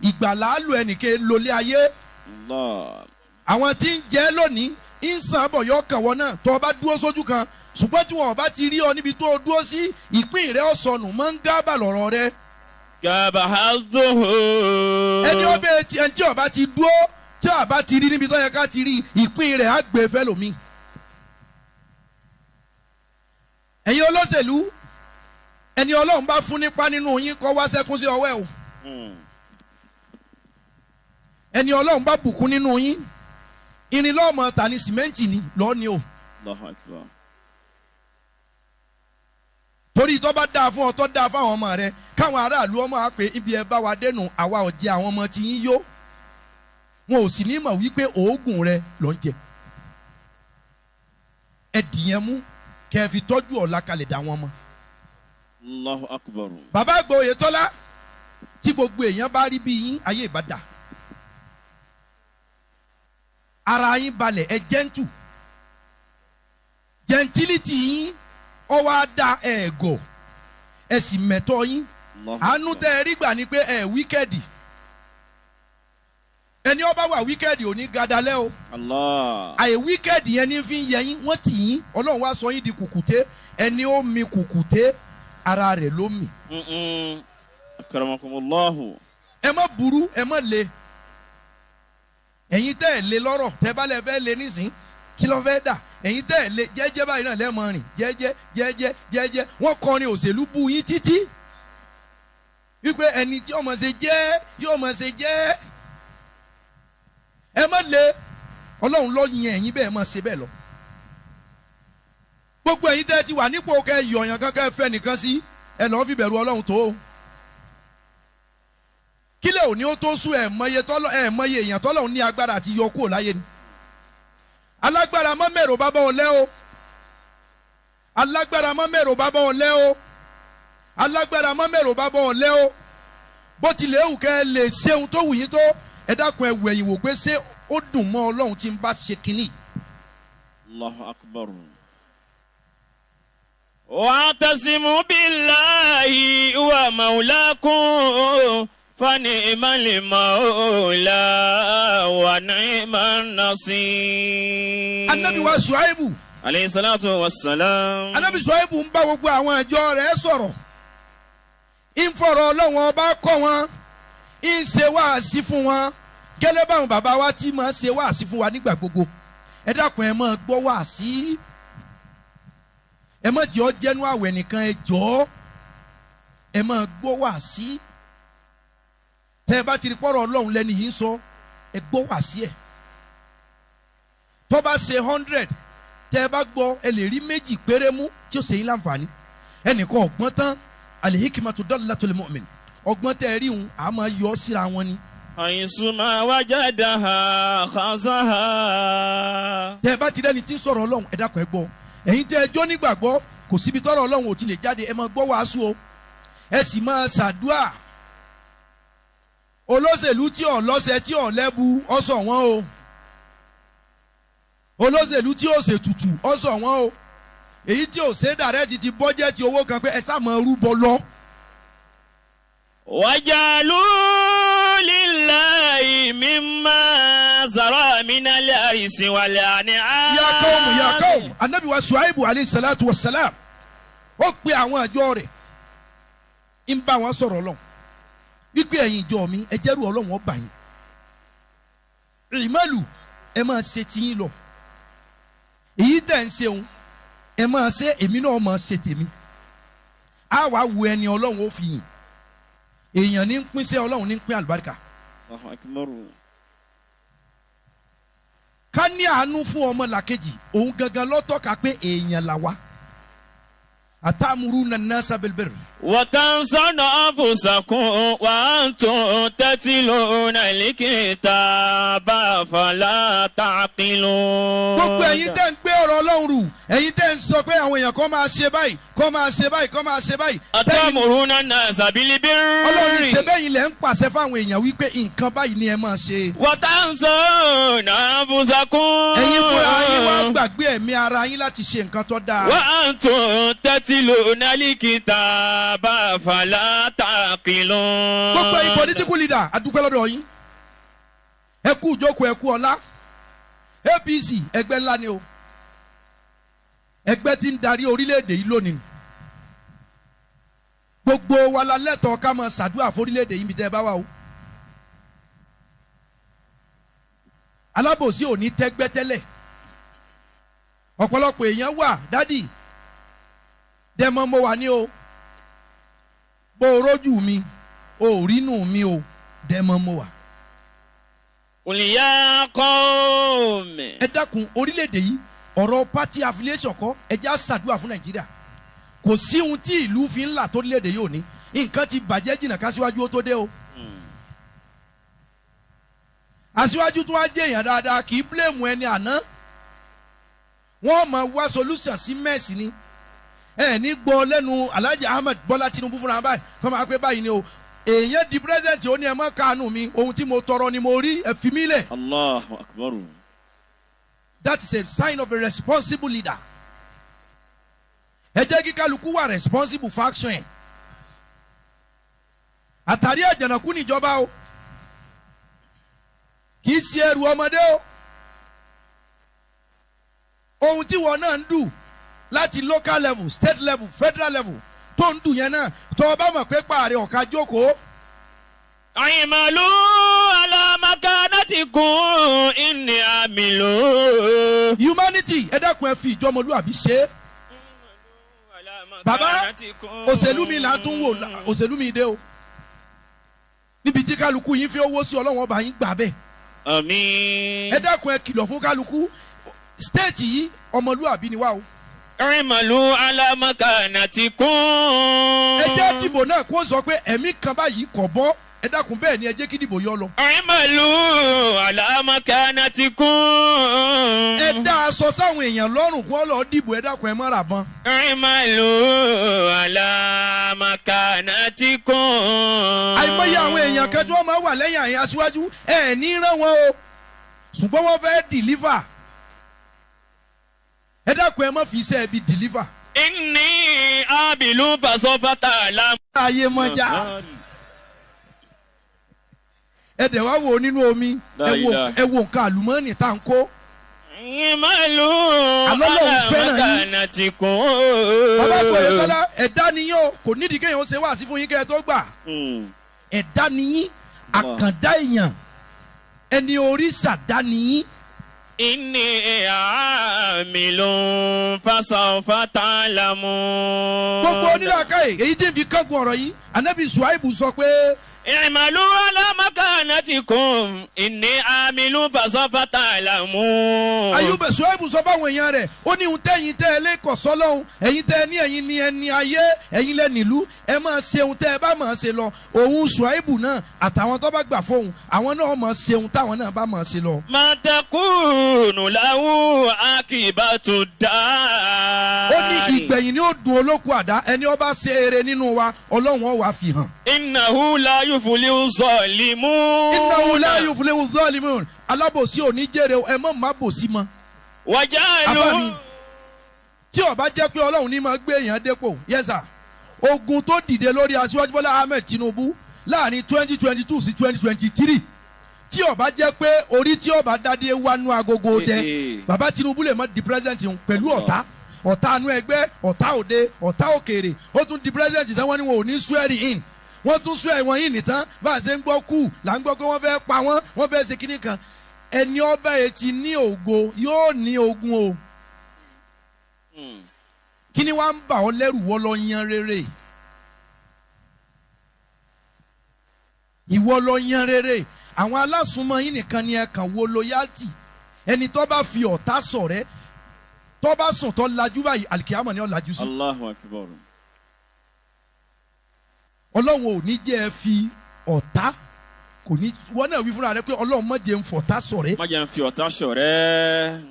ìgbàlá lò ẹnìkan lólé ayé. Àwọn tí ń jẹ́ lónìí ń sàn bọ̀ yọ kàn wọ́n náà tó o bá dúró sójú kan. Ṣùgbọ́n tí wọn ò bá ti rí ọ níbi tó o dúró sí, ìpín rẹ ó sọnù, máa ń gábà lọ̀rọ̀ rẹ. Gàbà hàdùhù. Ẹni ọbẹ̀ tí ẹni tí ó bá ti dúró, tí ó bá ti rí níbi tó yẹ ká ti rí, ìpín rẹ̀ á gbé fẹ́lòmíì. Ẹ̀yin olóṣèlú, ẹni Ọlọ́run bá fún nípa nínú yín kó wá sẹ́kún sí ọwọ́ ẹ̀ o. Ẹni Ọlọ́run bá bùkún nínú yín, irin lọ́mọ ta ni sìmẹ́ǹtì ni lọ́ọ́ ni o. Torí tó bá dáa fún ọ, tó dáa fáwọn ọmọ rẹ, káwọn aráàlú ọmọ á pé ibi ẹ bá wa dẹnu, àwa ò jẹ àwọn ọmọ tí yín yó. Wọn ò sì ní mọ̀ wípé oògùn rẹ ló ń jẹ. Ẹ dìyẹn mú kẹ́ ẹ fi tọ́jú ọ̀la kalẹ̀ dá wọn mọ́. Allahu akbar. Bàbá àgbà Oyètọ́lá tí gbogbo èèyàn bá rí bí yín ayé ìbàdà. Ara yín balẹ̀ ẹ gentle. Gentility yín ó wá da ẹ̀gọ̀ ẹ sì mẹ̀tọ́ yín. Àánú tẹ́ ẹ rí gbà ni pé ẹ wíkẹ́ẹ̀dì. Ẹni ó bá wà wíkẹ́ẹ̀dì ò ní gadalẹ́ o. Allah. Àyè wíkẹ́ẹ̀dì yẹn ní fi ń yẹ yín wọ́n tì yín Ọlọ́run wá sọ yín di kùkùté ẹni ó mi kùkùté ara rẹ̀ ló mì. Akramakumullahu. Ẹ má burú ẹ má le. Ẹ̀yin tẹ́ ẹ̀ le lọ́rọ̀ tẹ́ bá lẹ fẹ́ le nísìn kí ló fẹ́ dà ẹ̀yin tẹ́ ẹ̀ le jẹ́jẹ́ báyìí náà lẹ́ẹ̀mọ rìn jẹ́jẹ́ jẹ́jẹ́ jẹ́jẹ́ wọ́n kọrin òṣèlú bú yín títí wípé ẹni tí yóò mọ̀ ṣe jẹ́ yóò mọ̀ ṣe jẹ́ ẹ má le Ọlọ́run ló yìn ẹ̀yin bẹ́ẹ̀ má ṣe bẹ́ẹ̀ lọ. Gbogbo ẹ̀yin tẹ́ ti wà nípò kẹ́ yọ̀yàn kankan fẹ́ nìkan sí ẹ lọ́ọ́ fi bẹ̀rù Ọlọ́run tó o. Kílẹ̀ òní ó tó sún ẹ̀ mọye tọ́lọ́ ẹ̀ mọye èèyàn tọ́lọ́run ní agbára àti yọ kúrò láyé ni. Alágbára mọ́ mẹ́rò bá bọ́ ọ lẹ́ o. Alágbára mọ́ mẹ́rò bá bọ́ ọ lẹ́ o. Alágbára mọ́ mẹ́rò bá bọ́ ọ lẹ́ o. Bó tilẹ̀ wù kẹ́ ẹ lè ṣe ohun tó wù yín tó ẹ dákun ẹ wù ẹ̀yìn wò pé ṣé ó dùn mọ́ Ọlọ́run tí ń bá ṣe kínní. Allahu akbar. Wa'tasimu billahi wa mawlakum fani'mal mawla wa ni'man nasir. Anabi wa Shuaibu. Alayhi salatu wa salam. Anabi Shuaibu ń bá gbogbo àwọn ìjọ rẹ̀ sọ̀rọ̀. Ń fọ̀rọ̀ Ọlọ́run ọba kọ́ wọn. Ń ṣe wáàsí fún wọn. Gẹ́lẹ́ báwọn bàbá wa ti máa ṣe wáàsí fún wa nígbà gbogbo. Ẹ dákun ẹ máa gbọ́ wáàsí. Ẹ má jẹ́ ó jẹ́nu àwẹ̀ nìkan ẹ jọ̀ọ́. Ẹ máa gbọ́ wáàsí. Tẹ́ ẹ bá ti rí pọ́rọ̀ Ọlọ́run lẹ́ni yìí ń sọ ẹ gbọ́ wáàsí ẹ̀. Tó bá ṣe 100 tẹ́ ẹ bá gbọ́ ẹ lè rí méjì péré mú tí ó ṣe yín láǹfààní. Ẹnìkan ọ̀gbọ́n tán al-hikmatu dallatul mu'min ọgbọ́n tẹ́ ẹ rí òun à máa yọ síra wọn ni. Àyìnsúnmọ́ wajadaha khazaha. Tẹ́ ẹ bá ti rẹ́ni tí ń sọ̀rọ̀ Ọlọ́run ẹ dákun ẹ gbọ́. Ẹ̀yin tẹ́ ẹ jó nígbàgbọ́ kò síbi tọ́rọ̀ Ọlọ́run ò ti lè jáde ẹ máa gbọ́ wàásù o. Ẹ sì máa ṣàdúà. Olóṣèlú tí ò lọ́sẹ̀ tí ò lẹ́bu ọ̀sọ̀ wọn o. Olóṣèlú tí ò ṣètùtù ọ̀sọ̀ wọn o. Èyí tí ò ṣe dàrẹ́tì ti bọ́jẹ́tì owó kan pé ẹ sá máa rúbọ lọ. Wajalu lillahi mimma zara minal arisi wal an'am. Ya qawm ya qawm Anabi wa Shuaibu alayhi salatu wa salam ó pe àwọn àjọ rẹ̀ ń bá wọn sọ̀rọ̀ lọ wípé ẹ̀yin ìjọ mi ẹ jẹ́rú Ọlọ́run ọba yín. Ìmọ̀lù ẹ máa ṣe tiyín lọ. Èyí tẹ̀ ń ṣeun ẹ máa ṣe èmi náà máa ṣe tèmi. Á wàá wo ẹni Ọlọ́run ó fi yìn. Èèyàn ní ń pín sí Ọlọ́run ní ń pín àlùbáríkà. Ká ní àánú fún ọmọ làkejì òun gangan ló tọ́ka pé èèyàn là wá. Atamuruna nasa bilbirri. Wa tansawna anfusakum wa antum tatluna al-kitaba fala ta'qilun. Gbogbo ẹ̀yin tẹ́ ń gbé ọ̀rọ̀ Ọlọ́run rù ẹ̀yin tẹ́ ń sọ pé àwọn èèyàn kọ́ máa ṣe báyìí kọ́ máa ṣe báyìí kọ́ máa ṣe báyìí. Atamuruna nasa bilbirri. Ọlọ́run ṣe bẹ́yìn lẹ́ ń pàṣẹ fáwọn èèyàn wípé nǹkan báyìí ni ẹ máa ṣe. Wa tansawna anfusakum. Ẹ̀yin fúnra yín wá gbàgbé ẹ̀mí ara yín láti ṣe nǹkan tó dáa. Wa antum tatluna al-kitaba fala ta'qilun. Gbogbo ẹ̀yin political leader adúpẹ́ lọ́dọ̀ yín. Ẹ kú ìjókòó ẹ kú ọlá. APC ẹgbẹ́ ńlá ni o. Ẹgbẹ́ tí ń darí orílẹ̀-èdè yìí lónìí. Gbogbo wa la lẹ́tọ̀ọ́ ká máa ṣàdúrà fórílẹ̀-èdè yìí bí tẹ́ ẹ bá wà o. Alábòsí ò ní tẹ́gbẹ́ tẹ́lẹ̀. Ọ̀pọ̀lọpọ̀ èèyàn wà dádì. Dẹ́mọ́ mo wà ní o. Bó o rójú mi, o ò rínú mi o, dẹ́mọ́ mo wà. Qul ya qawm. Ẹ dákun orílẹ̀-èdè yìí ọ̀rọ̀ party affiliation kọ́ ẹ jẹ́ á ṣàdúrà fún Nàìjíríà. Kò sí ohun tí ìlú fi ń là tó orílẹ̀-èdè yìí ò ní. Nǹkan ti bàjẹ́ jìnnà kásíwájú ó tó dé o. Aṣíwájú tó wá jẹ́ èèyàn dáadáa kì í blame ẹni àná. Wọ́n máa wá solution sí mẹ́ẹ̀sì ni. Ẹ ní gbọ́ lẹ́nu Alhaji Ahmed Bọ́lá Tinubu fúnra báyìí kọ́ máa pé báyìí ni o. Èèyàn di president ó ní ẹ má káàánú mi, ohun tí mo tọrọ ni mo rí, ẹ fi mí lẹ̀. Allahu akbar. That is a sign of a responsible leader. Ẹ jẹ́ kí kálukú wà responsible for action ẹ̀. Àtàrí àjànàkú níjọba o, kì í ṣe ẹrù ọmọdé o. Ohun tí wọn náà ń dù láti local level, state level, federal level tó ń dù yẹn náà, tó o bá mọ̀ pé pààrẹ̀ ọ̀ka jókòó. Àyìnbálú alámakanatikum inni amilu. Humanity, ẹ dákun ẹ fi ìjọmọlúwàbí ṣe é. Bàbá òṣèlú mi là ń tún wò, òṣèlú mi dé o. Níbi tí kálukú yín fi owó sí, Ọlọ́wọ́n ọba yín gbà bẹ́ẹ̀. Àmín. Ẹ dákun ẹ kìlọ̀ fún kálukú, stéètì yìí ọmọlúwàbí ni wá o. Àyìnbálú alámakanatikum. Ẹ jẹ́ dìbò náà kó sọ pé ẹ̀mí kan báyìí kọ̀ bọ́, ẹ dákun bẹ́ẹ̀ ni ẹ jẹ́ kí dìbò yọ lọ. Àyìnbálú alámakanatikum. Ẹ dá aṣọ sáwọn èèyàn lọ́rùn kó lọ́ọ́ dìbò, ẹ dákun ẹ má ra bọ́n. Àyìnbálú alámakanatikum. Àìmọye àwọn èèyàn kan tí wọ́n máa wà lẹ́yìn àyìn aṣíwájú, ẹ ní rán wọn o, ṣùgbọ́n wọ́n fẹ́ dìlífà. Ẹ dákun ẹ má fi iṣẹ́ ẹbí dìlífà. Inni abilu fasofa ta'lamu. Ayé mọ́jà ẹ dẹ̀ wá wò nínú omi, ẹ wo nǹkan àlùmọ́ọ́nì tá à ń kó. Àyìnbálú Àlọ́lọ́hun fẹ́ràn yín. alámakanatikum. Bàbá Gbóyètọ́lá, ẹ̀dá niyín o, kò nídìí kéèyàn ó ṣe wáàsí fún yín kẹ́ ẹ tó gbà. Ẹ̀dá niyín, àkàndá èèyàn, ẹni orí ṣàdá niyín. Inni amilun fasawfa ta'lamun. Gbogbo onílàákàyè èyí tí ń fi kángun ọ̀rọ̀ yìí, Anabi Suhaibu sọ pé I'malu ala makanatikum inni amilun fasawfa ta'lamun. Ayúbẹ̀ Suhaibu sọ fáwọn èèyàn rẹ̀, ó ní ohun tẹ́yìn tẹ́ ẹ lẹ́kọ̀ọ́ sọ́lọ́hún, ẹ̀yin tẹ́ ẹ ní ẹ̀yin ní ẹni ayé, ẹ̀yin lẹ nílùú, ẹ máa ṣe ohun tẹ́ ẹ bá máa ṣe lọ. Òun Suhaibu náà àtàwọn tó bá gbà fóun, àwọn náà máa ṣe ohun táwọn náà bá máa ṣe lọ. Ma takunu lahu akibatu dar. Ó ní ìgbẹ̀yìn ni ó dùn olóko àdá, ẹni ó bá ṣe eré nínú wa, Ọlọ́run ó wá fi hàn. Innahu la yuflihu zalimun. Innahu la yuflihu zalimun. Alábòsí ò ní jèrè, ẹ mọ̀ má bòsí mọ́. Wàjálù. Àbámi tí ó bá jẹ́ pé Ọlọ́run ní máa gbé èèyàn dépò, yes sir. Ogun tó dìde lórí Aṣíwájú Bọ́lá Ahmed Tinubu láàrin 2022 sí 2023, tí ó bá jẹ́ pé orí tí ó bá dádé wánú agogo dẹ, bàbá Tinubu lè má di president pẹ̀lú ọ̀tá ọ̀tá anú ẹgbẹ́, ọ̀tá òde, ọ̀tá òkèèrè. Ó tún di president tán, wọ́n ní wọn ò ní swear in, wọ́n tún swear wọn in nìtàn. Bá a ṣe ń gbọ́ kú là ń gbọ́ pé wọ́n fẹ́ pa wọ́n, wọ́n fẹ́ ṣe kíní kan. Ẹni ọba etí ní ògo yóò ní ogun o. Kíni wàá ń bà ọ́ lẹ́rù? Wọ́ lọ yan rere, ìwọ lọ yan rere. Àwọn alásùnmọ́ yín nìkan ni ẹ kàn wo loyalty. Ẹni tó bá fi ọ̀tá ṣọ̀rẹ́, tó bá sùn tó lajú báyìí, àlìkìyámọ̀ ni ó lajú sí. Allahu akbar. Ọlọ́run ò ní jẹ́ ẹ fi ọ̀tá, kò ní. Wọ́n náà wí fúnra rẹ pé Ọlọ́run má jẹ́ ń fọ̀tá ṣọ̀rẹ́. Má jẹ́ ń fi ọ̀tá ṣọ̀rẹ́.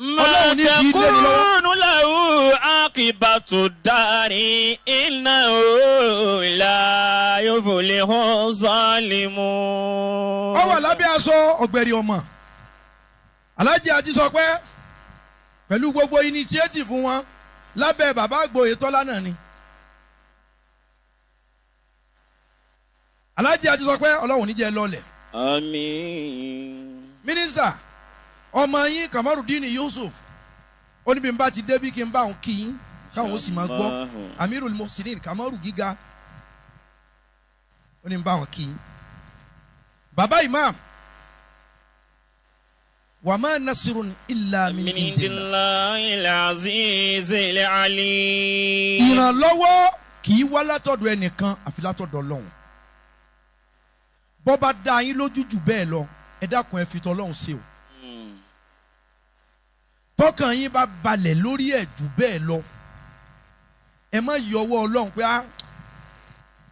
Ọlọ́run ní fi ilé ni lọ́wọ́. Ma takunu lahu akibatu dari innahu la yuflihu zalimun. Ó wà lábẹ́ aṣọ ọ̀gbẹ̀rì ọmọ Alhaji àti sọ pé pẹ̀lú gbogbo initiative fún wọn lábẹ́ bàbá Gbóyètọ́lá náà ni. Alhaji àti sọ pé Ọlọ́run ní jẹ́ lọ́lẹ̀. Àmín. Mínísítà ọmọ yín Kamarudin Yusuf ó ní bí n bá ti débí kí n bá òun kí yín káwọn ó sì máa gbọ́. Amirul Muhsinin Kamaru gíga ó ní n bá òun kí yín. Bàbá Imam, wa ma nasirun illa min indillahil azizil alim. Ìrànlọ́wọ́ kì í wá látọ̀dọ̀ ẹnìkan àfi látọ̀dọ̀ Ọlọ́run. Bọ́ bá dá yín lójú jù bẹ́ẹ̀ lọ, ẹ dákun ẹ fi tọlọ́run ṣe o. Tọkàn yín bá balẹ̀ lórí ẹ̀ jù bẹ́ẹ̀ lọ, ẹ má yọwọ́ Ọlọ́run pé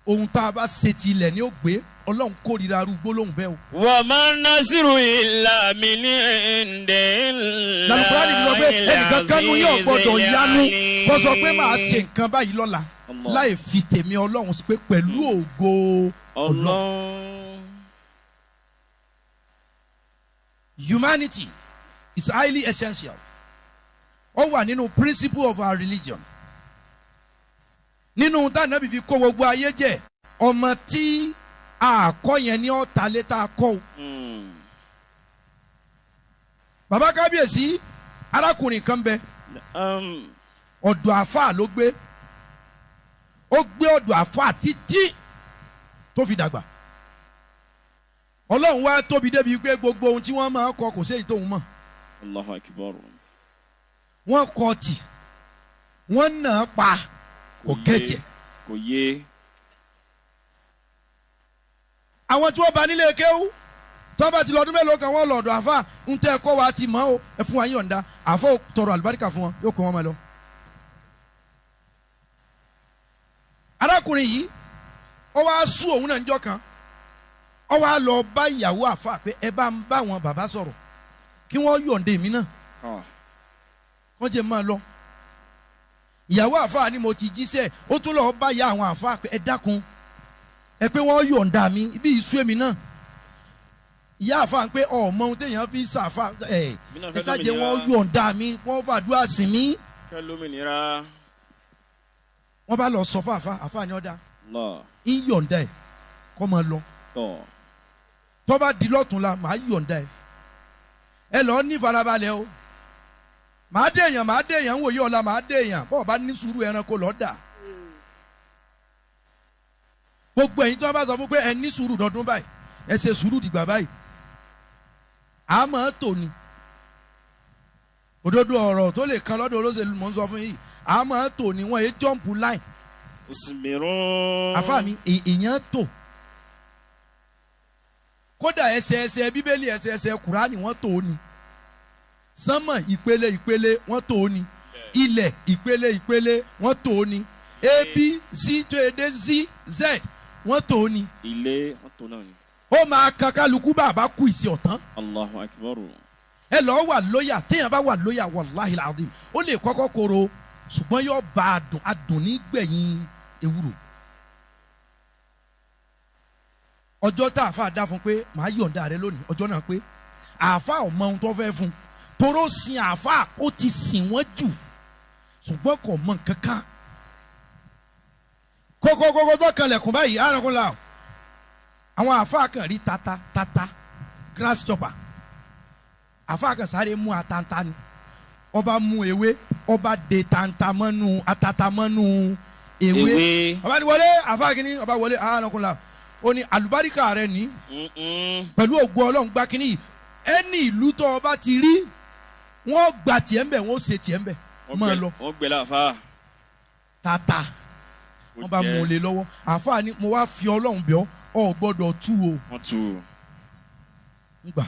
ohun tá a bá ṣe ti ilẹ̀ ni ó gbé. Ọlọ́run kórìíra arúgbó lóhùn bẹ́ẹ̀ o. Wa ma nasiru illa min indillah. Làlùkùránì fi sọ pé ẹnìkan kánú yóò gbọdọ̀ yanu kó sọ pé màá ṣe nǹkan báyìí lọ́la láì fi tèmi Ọlọ́run sí pé pẹ̀lú ògo Ọlọ́run. Humanity is highly essential. Ó wà nínú principle of our religion. Nínú tá Ànábì fi kó gbogbo ayé jẹ, ọmọ tí a kọ́ yẹn ní ọ̀tá létà kọ́ o. Bàbá kábíyèsí, arákùnrin kan bẹ, ọ̀dọ̀ àfáà ló gbé. Ó gbé ọ̀dọ̀ àfáà títí tó fi dàgbà. Ọlọ́run wá tóbi débi pé gbogbo ohun tí wọ́n máa kọ kò séyìí tóun mọ̀. Allahu Akbar. Wọ́n kọ tì, wọ́n nà á pa, kò gẹ̀tì. Kò yé. Àwọn tí wọ́n bá nílé kéwú tó bá ti lọ́dún mélòó kan wọ́n lọ́dọ̀ àfa ń tẹ́ ẹ̀kọ́ wa ti mọ́ o, ẹ fún wa yín yọ̀ǹda, àfa ò tọrọ àlùbáríkà fún wọn, yóò kó wọn máa lọ. Arákùnrin yìí ó wá sú òun náà níjọ́ kan, ó wá lọ bá ìyàwó àfa pé ẹ bá ń bá wọn bàbá sọ̀rọ̀ kí wọ́n yọ̀ǹda èmi náà, wọ́n jẹ́ máa lọ. Ìyàwó àfa ni mo ti jíṣẹ́, ó tún lọ bá ìyá àwọn àfa pé ẹ dákun, ẹ pé wọ́n yọ̀ǹda mi ibi ìṣú èmi náà. Ìyá àfa ń pé ọmọ ohun téèyàn fi ṣàfà ẹ ẹ ṣáàjẹ wọ́n yọ̀ǹda mi, wọ́n fàdúrà sí mi. Wọ́n bá lọ sọ fún àfa, àfa ni ọ̀dà ń yọ̀ǹda ẹ̀ kọ́ máa lọ. Tó bá di lọ́tún la màá yọ̀ǹda ẹ̀. Ẹ lọ ní farabalẹ̀ o. Màá dé èèyàn, màá dé èèyàn, ń wòye ọ̀la màá dé èèyàn, bọ́ọ̀ bá ní sùúrù ẹranko lọ́ọ́ dà. Gbogbo ẹ̀yin tí wọ́n bá sọ fún pé ẹ ní sùúrù dọdún báyìí, ẹ ṣe sùúrù dìgbà báyìí, àmọ́ tò ní. Òdodo ọ̀rọ̀ tó lè kan lọ́dọ̀ olóṣèlú mò ń sọ fún yìí, àmọ́ tò ní wọ́n yé jọ́ǹpù láì. Àfáà mi, èèyàn tò. Kódà ẹsẹ̀ ẹsẹ̀ Bíbélì, ẹsẹ̀ ẹsẹ̀ Kùránì wọ́n tò ní. Sánmọ̀ ìpele ìpele wọ́n tò ní. Ilẹ̀ ìpele ìpele wọ́n tò ní. A B C tó èdè Z Z wọ́n tò ní. Ilé wọ́n tò náà ni. Ó máa kan kálukú bàbá kú ìsì ọ̀tán. Allahu Akbar. Ẹ lọ́ọ́ wà lóyà, téèyàn bá wà lóyà wàláhì làdìm, ó lè kọ́kọ́ koro ṣùgbọ́n yóò bá adùn adùn nígbẹ̀yìn ewúro. Ọjọ́ tá àáfàá dá fún pé màá yọ̀ǹda rẹ lónìí, ọjọ́ náà pé àáfàá ò mọ ohun tó fẹ́ fún, toró sin àáfàá ó ti sìn wọ́n jù ṣùgbọ́n kò mọ nǹkan kan. Kókókókó tó kanlẹ̀kùn báyìí àrùnkùn la àwọn àáfàá kan rí tata tata grass chopper, àáfàá kan sáré mú atanta ni, ọba mú ewé, ọba de tanta mọ́nú atata mọ́nú ewé, ọba ni wọlé àáfàá kìíní, ọba wọlé àrùnkùn la ó ní àlùbáríkà rẹ ní pẹ̀lú ògo Ọlọ́run gbá kínní yìí, ẹni ìlú tó ọba ti rí wọ́n gba tiẹ̀ ń bẹ̀, wọ́n ṣe tiẹ̀ ń bẹ̀, máa lọ. Wọ́n gbẹ láfa. Tata wọ́n bá mú un lé lọ́wọ́, àáfàá ni mo wá fi Ọlọ́run bẹ̀ ọ́, ọ gbọ́dọ̀ tú o. Wọ́n tú o. Ngbà.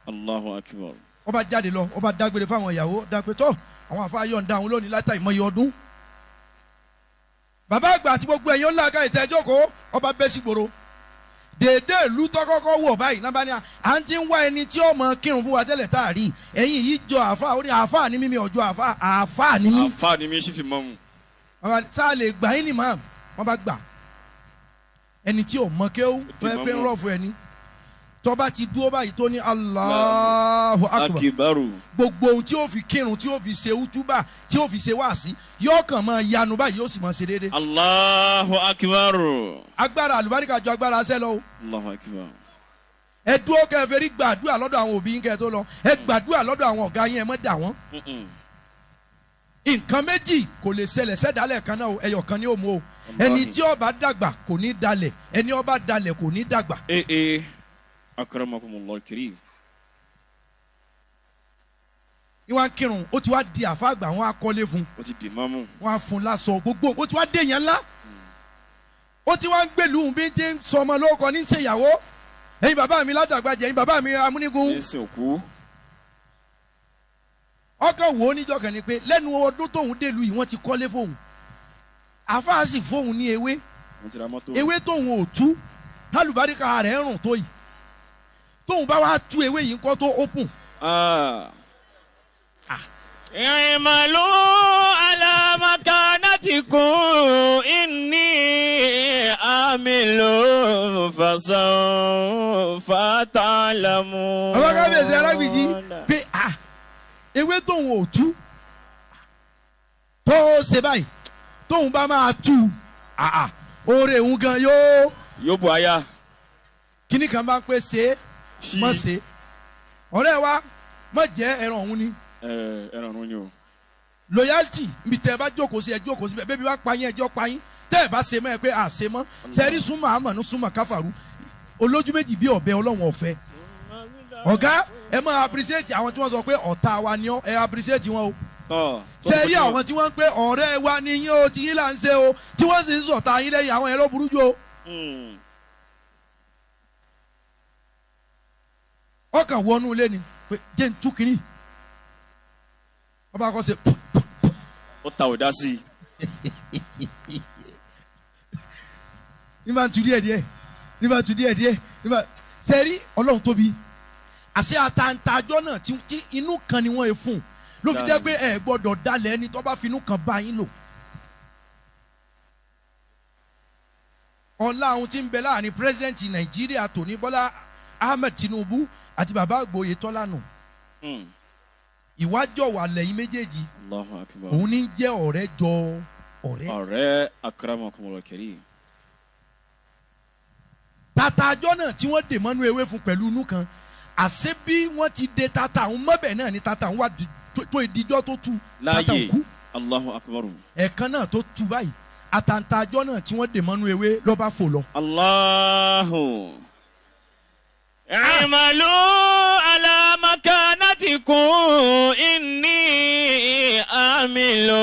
Allahu Akbar. Wọ́n bá jáde lọ, wọ́n bá dágbére fáwọn ìyàwó, dágbére tó àwọn àáfàá yọ̀ǹda àwọn lónìí látà ìmọ̀ye ọdún. Bàbá àgbà àti gbogbo ẹ̀yin ńlá ká ìtẹ́jọ́kọ́ ọba bẹ́ sí gbòòrò. Dèédé ìlú tọ́kọ́kọ́ wọ̀ báyìí náà bá ní à ń ti ń wá ẹni tí ó mọ kírun fún wa tẹ́lẹ̀ tá a rí, ẹ̀yin yìí jọ àáfàá, ó ní àáfàá ní mímí ọjọ́ àáfàá, àáfàá ní mí. Àáfàá ní mí sì fi mọ́ mu. Bàbá sáà lè gbà yín ní màá, wọ́n bá gbà. Ẹni tí ò mọ kéwú tó ẹ pé ń rọ̀fù ẹni tó bá ti dúró báyìí tó ní Allahu Akbar, gbogbo ohun tí ó fi kírun, tí ó fi ṣe útúbà, tí ó fi ṣe wáàsí, yóò kàn máa yanu báyìí, yóò sì máa ṣe déédéé. Allahu Akbar. Agbára àlùbáríkà ju agbára aṣẹ́ lọ o. Allahu Akbar. Ẹ dúró kẹ́ ẹ fẹ́ rí gbàdúrà lọ́dọ̀ àwọn òbí yín kẹ́ ẹ tó lọ, ẹ gbàdúrà lọ́dọ̀ àwọn ọ̀gá yín, ẹ má dà wọ́n. Nǹkan méjì kò lè ṣẹlẹ̀ sẹ́dálẹ̀ kan náà o, ẹyọ kan ni ó mú o. Ẹni tí ó bá dàgbà kò ní dalẹ̀, ẹni ó bá dalẹ̀ kò ní dàgbà. Akramakumullah karim. Ìwà kírun, ó ti wá di àfáàgbà, wọn á kọ́lé fún. Ó ti di mọ́mú. Wọn á fún láṣọ gbogbo, ó ti wá dé yẹn ńlá. Ó ti wá ń gbèlú bí ti ń sọmọ lórúkọ ní ṣèyàwó. Ẹ̀yin bàbá mi látàgbàjẹ́, ẹ̀yin bàbá mi amúnigun. Ní sin òkú. Ọkàn wo níjọ́ kan ni pé lẹ́nu ọdún tóun dèlú yìí wọ́n ti kọ́lé fóun. Àfáà sì fóun ní ewé. Ewé tóun ò tú. Tálùbáríkà rẹ̀ rùn tó yìí, tóun bá wá tú ewé yìí ńkọ́ tó open. اعملوا على مكانتكم إني عامل فسوف تعلمون. Àwọn kábíyèsí arágbìjì pé ewé tóun ò tú tó ṣe báyìí, tóun bá máa tú, oore òun gan yóò. Yóò bu aya. Kíní kan bá ń pè ṣe mọ̀ ṣe ọ̀rẹ́ wa mọ̀ jẹ́ ẹran òun ni. Ẹran òun ni o. Loyalty nbi tẹ́ ẹ bá jókòó sí, ẹ jókòó síbẹ̀. Bẹ́ẹ̀ bí bá pa yín, ẹjọ́ pa yín. Tẹ́ ẹ bá ṣe mọ́ ẹ pé à ṣe mọ́ sẹ́rí súnmọ́ àmọ̀nù súnmọ́ káfàrú olójú méjì bí ọ̀bẹ. Ọlọ́run ọ̀fẹ́ ọ̀gá, ẹ máa appreciate àwọn tí wọ́n sọ pé ọ̀tá wa ni ọ́, ẹ appreciate wọn o. Sẹ́rí àwọn tí wọ́n ń pé ọ̀rẹ́ wa ni yín o, tí yín là ń ṣe o, tí wọ́n sì ń sọ̀tá yín lẹ́yìn, àwọn yẹn ló burú jù o. Ọkàn wọnú ilé ni pé jẹ́ ń tú kínní, ọba kọ́ ṣe. Ó ta ò dá sí i. Ní máa ń tu díẹ̀ díẹ̀, ní máa ń tu díẹ̀ díẹ̀, ní máa sẹ́rí. Ọlọ́run tóbi. Àṣẹ àtàntàjọ́ náà tí inú kan ni wọ́n yẹ fún un ló fi jẹ́ pé ẹ gbọ́dọ̀ dalẹ̀ ẹni tó bá fi inú kan bá yín lò. Ọlá ohun tí ń bẹ láàrin pírẹsidẹ́ǹtì Nàìjíríà tòní, Bọ́lá Ahmed Tinubu, àti bàbá Àgbòye Tọ́lá nù. Ìwájọ́ wà lẹ́yìn méjèèjì, òun ní jẹ́ ọ̀rẹ́ jọ ọ̀rẹ́. Ọ̀rẹ́ akramakumul karim. Tata àjọ náà tí wọ́n dè mọ́nú ewé fún pẹ̀lú inú kan, àṣé bí wọ́n ti de tata òun mọ́bẹ̀ náà ni tata òun wà tó ìdíjọ́ tó tu tata òun kú. Allahu akbar. Ẹ̀kan náà tó tu báyìí, àtàntà àjọ náà tí wọ́n dè mọ́nú ewé ló bá fò lọ. Allahu. I'malu ala makanatikum inni amilu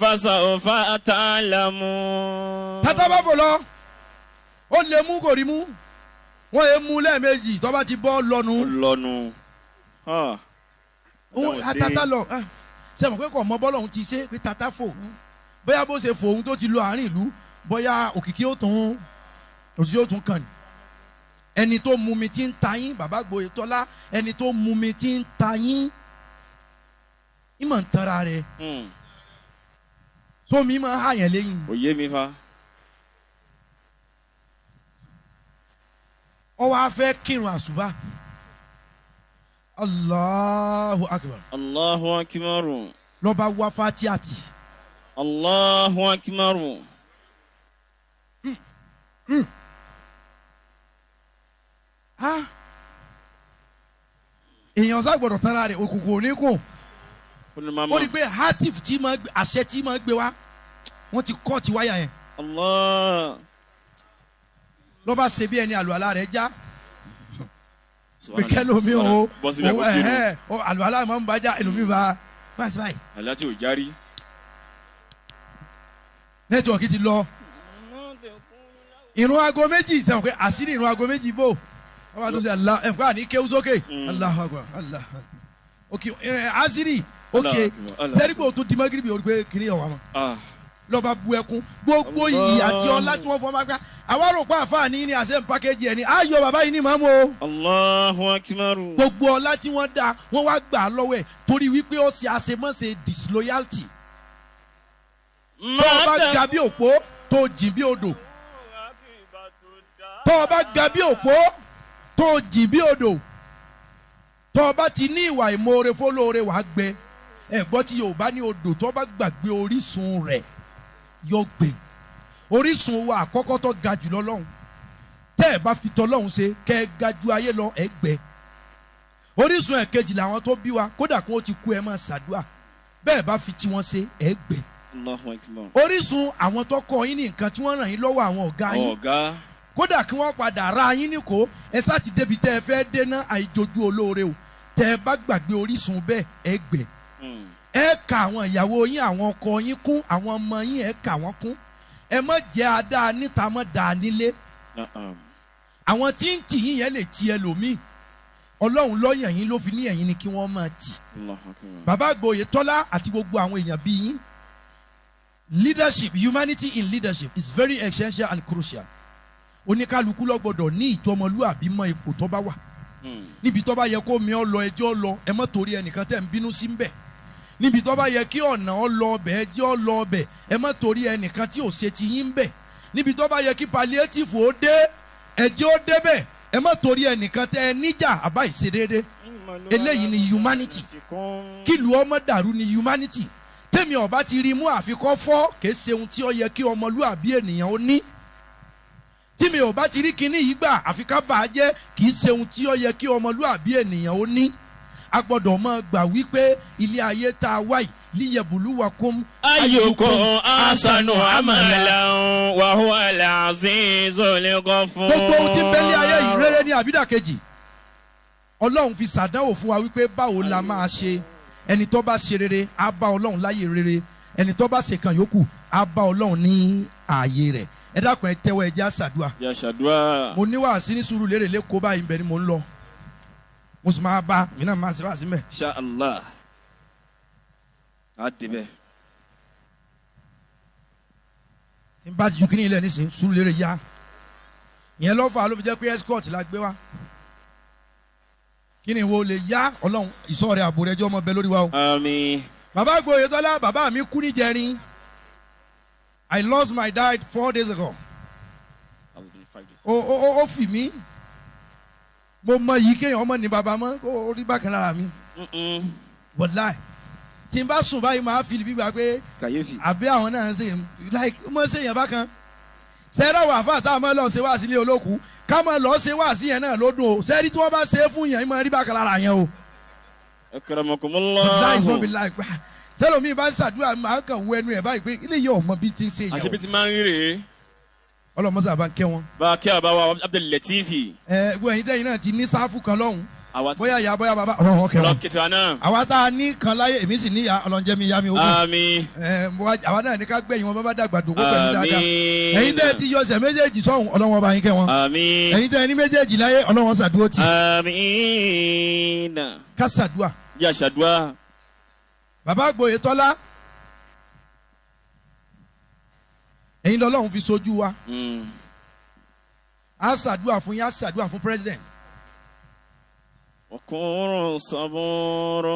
fasawfa ta'lamun. Tata bá fò lọ, ó lè mú kò rí mú, wọ́n yé mú lẹ́ẹ̀mejì, tó bá ti bọ́ lọ́nu. Lọ́nu. Tata lọ sẹ́wọ̀n pé kò mọ bọ́lọ̀ òun ti ṣe pé tata fò, bóyá bó ṣe fò òun tó ti lọ àárín ìlú, bóyá òkìkí ó tún kàn ní. Ẹni tó mú mi ti ń ta yín, bàbá Àgbòye Tọ́lá, ẹni tó mú mi ti ń ta yín, ìmọ̀ ń tanra rẹ̀. Sómi máa ń hàyàn lẹ́yìn. Òye mi fa. Ó wá fẹ́ kírun àsùbá. Allahu akbar. Allahu akbar. Lọ́ba wá fatiati. Allahu akbar. Èèyàn sá gbọ́dọ̀ tán rẹ̀, òkùnkùn ò ní kùn. Ó rí i pé hatif tí máa àṣẹ tí máa gbé wá, wọ́n ti kọ́ ti wáyà yẹn. Allah. Lọ́ba ṣe bí ẹni àlùalá rẹ̀ já. Pé lómi o, àlùalá máa ń bá já, ẹlòmí bá báyìí báyìí. Àlá tí ò járí. Nẹ́tíwọ̀kì ti lọ. Ìrun aago méjì sẹ́wọ̀n pé àṣírí ìrun aago méjì bò. Wọ́n bá tún ṣe Allah ẹ̀ fún àní kéwú sókè. Allahu akbar, Allahu akbar. Ok, àṣírí ok, sẹ́rígbò tó di mọ́gìrìbì orí pé kìnìún ọ̀wà mọ́. Lọ́ba bu ẹkún gbogbo iyì àti ọlá tí wọ́n fọ́ máa gbá. Àwa rò pé àfààní ni àṣẹ pàkéjì ẹ̀ ni ayọ̀ bàbá yìí ní màmú o. Allahu akbar. Gbogbo ọlá tí wọ́n dá, wọ́n wá gbà á lọ́wọ́ ẹ̀ torí wípé ó ṣe àṣemọ́ṣe disloyalty. Tó o bá ga bí òpó tó jìn bí odò. Tó o bá ga bí òpó tó jìn bí odò. Tó o bá ti ní ìwà ìmoore fólóore, wàá gbẹ. Ẹ gbọ́ tí Yorùbá ní odò tó bá gbàgbé orísun rẹ̀ yóò gbẹ. Orísun wa àkọ́kọ́ tó ga jù lọ́lọ́run. Tẹ́ ẹ bá fi tọ́lọ́run ṣe kẹ́ ẹ ga ju ayé lọ, ẹ gbẹ. Orísun ẹ̀kejì làwọn tó bí wa, kódà kí wọ́n ti kú ẹ máa ṣàdúà. Bẹ́ẹ̀ bá fi tiwọn ṣe, ẹ gbẹ. Orísun àwọn tó kọ́ yín ní nǹkan tí wọ́n ràn yín lọ́wọ́, àwọn ọ̀gá yín. Kódà kí wọ́n padà ra yín níkò, ẹ sá ti débi tẹ́ ẹ fẹ́ déná àìjojú olóore o. Tẹ́ ẹ bá gbàgbé orísun bẹ́ẹ̀, ẹ gbẹ. Ẹ ka àwọn ìyàwó yín, àwọn ọkọ yín kún, àwọn ọmọ yín, ẹ kà wọ́n kún. Ẹ má jẹ́ adá níta, má dá nílé. Àwọn tí ń tì yín yẹn lè ti ẹlòmíì. Ọlọ́run lọ́yàn yín ló fi ní ẹ̀yìn ni kí wọ́n máa tì. Bàbá Àgbòye Tọ́lá àti gbogbo àwọn èèyàn bíi yín. Leadership, humanity in leadership is very essential and crucial. Oníkálukú ló gbọ́dọ̀ ní ìjọmọlúàbí mọ ipò tó bá wà. Níbi tó bá yẹ kó mi ọ lọ ẹjọ́ lọ, ẹ má torí ẹnìkan tẹ̀ ń bínú sí ń bẹ̀. Níbi tó bá yẹ kí ọ̀nà ọ lọ ọbẹ̀ ẹjọ́ ọ lọ ọbẹ̀, ẹ má torí ẹnìkan tí ò ṣe ti yín ń bẹ̀. Níbi tó bá yẹ kí palliative ó dé, ẹjọ́ ó débẹ̀, ẹ má torí ẹnìkan tẹ́ ẹ níjà àbá ìṣedéédé. Eléyìí ni humanity. Kílùú ọmọ dàrú ni humanity. Tèmi ọba ti rí mú àfikọ́ fọ́, kìí ṣe ohun tí ó yẹ kí ọmọlúàbí ènìyàn ó ní. Tí mi ò bá ti rí kinní yìí gbà àfi ká bà á jẹ́, kìí ṣe ohun tí ó yẹ kí ọmọlúàbí ènìyàn ó ní. A gbọ́dọ̀ máa gbà wípé ilé ayé tá a wáyìí liyabuluwakum ayyukum ahsanu amalan wa huwa al-azizul ghafur. Gbogbo ohun tí ń bẹ ní ayé yìí, rere ní àbídàkejì, Ọlọ́run fi ṣàdánwò fún wa wípé báwo la máa ṣe. Ẹni tó bá ṣe rere á bá Ọlọ́run láyè rere, ẹni tó bá ṣe kan yòókù á bá Ọlọ́run ní ààyè rẹ̀. Ẹ dákun, ẹ tẹ́wọ́, ẹ jẹ́ á ṣàdúà. Yà ṣàdúà. Mo ní wàásí ní sùúrù lérè lẹ́kọ̀ọ́ báyìí bẹ́ẹ̀ ni mo ń lọ, mo sì máa bá mi náà máa ṣe wàásí mẹ́. Insha Allah. A débẹ̀. Tí n bá ju kíní ilẹ̀ nísìnyí, sùúrù lérè yá ìyẹn lọ́fà ló fi jẹ́ pé escort la gbé wá. Kí ni wo lè yá? Ọlọ́run, ìsọ̀ rẹ̀, àbò rẹ̀ jẹ́ ọmọ bẹ lórí wa o. Àmín. Bàbá Gboyetola, bàbá mi kú níjẹrin. I lost my dad 4 days ago. That's been 5 days. Ó fì mí. Mo mọ yìí kéèyàn ọmọ ní bàbá mọ́ kó rí bákan lára mi. Wàláì, tí n bá sùn báyìí, máa fi gbígbà pé Kàyéfì. àbí àwọn náà ṣe like mọ ṣe yẹn bákan. Sẹ́rọ̀ wà fún àtàwọn máa lọ ṣe wá sílé olóku, ká máa lọ ṣe wá sí yẹn náà ló dùn o. Sẹ́rí tí wọ́n bá ṣe é fún yẹn, ìmọ̀ rí bákan lára yẹn o. Akramakumullah. Wàláì sọ mi láì pẹ́ tẹ́lọ̀mí bá ń ṣàdúrà, máa kàn wọ ẹnu ẹ̀ báyìí pé ilé yìí ọmọ bí ti ń ṣe yẹn. Àṣebí ti máa ń rí rèé. O ọlọmọsà bá ń kẹ́ wọn. Bá a kí àbá wa Abdul Latifi. Ẹ gbọ́, ẹ̀yin tẹ́yin náà ti ní sáfù kan lọ́hùn. Àwa ti Bóyá ìyá, bóyá bàbá, Ọlọ́run kẹ́ wọn. Ọlọ́kẹ́tì wa náà. Àwa tá a ní kan láyé, èmi sì níyà, Ọlọ́njẹ́ mi yá mi ogún. Àmín. Ẹ àwa náà ní ká gbẹ̀yìn wọn bá dàgbà dògbò pẹ̀lú dáadáa. Àmín. Ẹ̀yin tẹ́ ẹ ti yọ ọsẹ̀ méjèèjì sọ́hùn, Ọlọ́run bá yín kẹ́ wọn. Àmín. Ẹ̀yin tẹ́ ẹ ní méjèèjì láyé, Ọlọ́run ṣàdúró tì. Àmín. Ká ṣàdúà. Yà ṣàdúà. Bàbá Gboyetola, ẹ̀yin lọ́lọ́run fi sojú wa. Á ṣàdúà fún yín, á ṣàdúà fún president. وقور صبور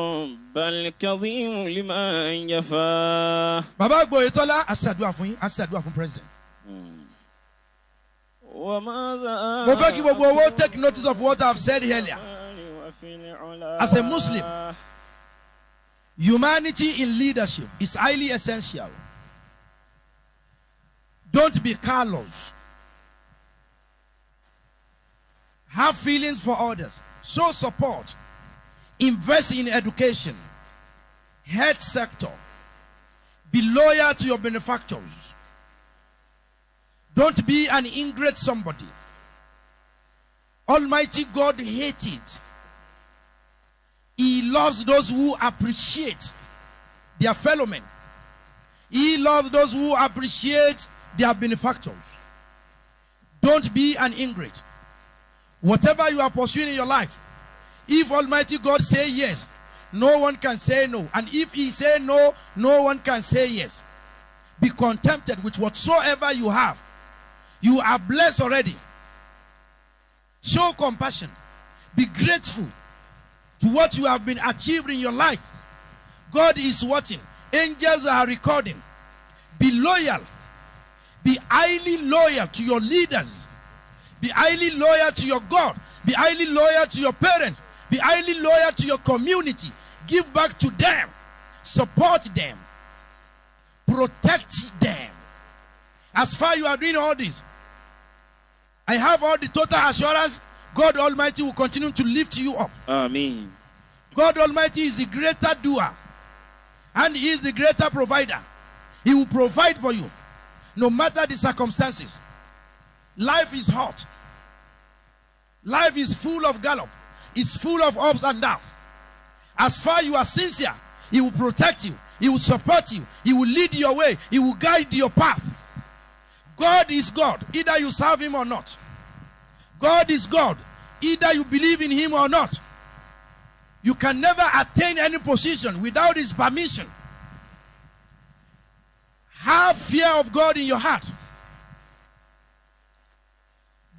بل كظيم لمن يفا. Bàbá Gboyetola, á ṣàdúà fún yín, á ṣàdúà fún president. وماذا Mo fẹ́ kí gbogbo owó take notice of what I have said earlier. As a Muslim, humanity in leadership is highly essential. Don't be callous. Have feelings for others. Show support. Invest in education, health sector. Be loyal to your benefactors. Don't be an ingrate somebody. Almighty God hates it. He loves those who appreciate their fellow men. He loves those who appreciate their benefactors. Don't be an ingrate. Whatever you are pursuing in your life, if Almighty God say yes, no one can say no. And if he say no, no one can say yes. Be contented with whatsoever you have. You are blessed already. Show compassion. Be grateful to what you have been achieved in your life. God is watching. Angels are recording. Be loyal. Be highly loyal to your leaders. Be highly loyal to your God. Be highly loyal to your parents. Be highly loyal to your community. Give back to them. Support them. Protect them. As far you are doing all this, I have all the total assurance God Almighty will continue to lift you up. Àmín. God Almighty is the greater doer and He is the greater provider. He will provide for you no matter the circumstances. Life is hot. Life is full of gallop. It's full of ups and downs. As far you are sincere, He will protect you. He will support you. He will lead your way. He will guide your path. God is God, either you serve Him or not. God is God, either you believe in Him or not. You can never attain any position without His permission. Have fear of God in your heart.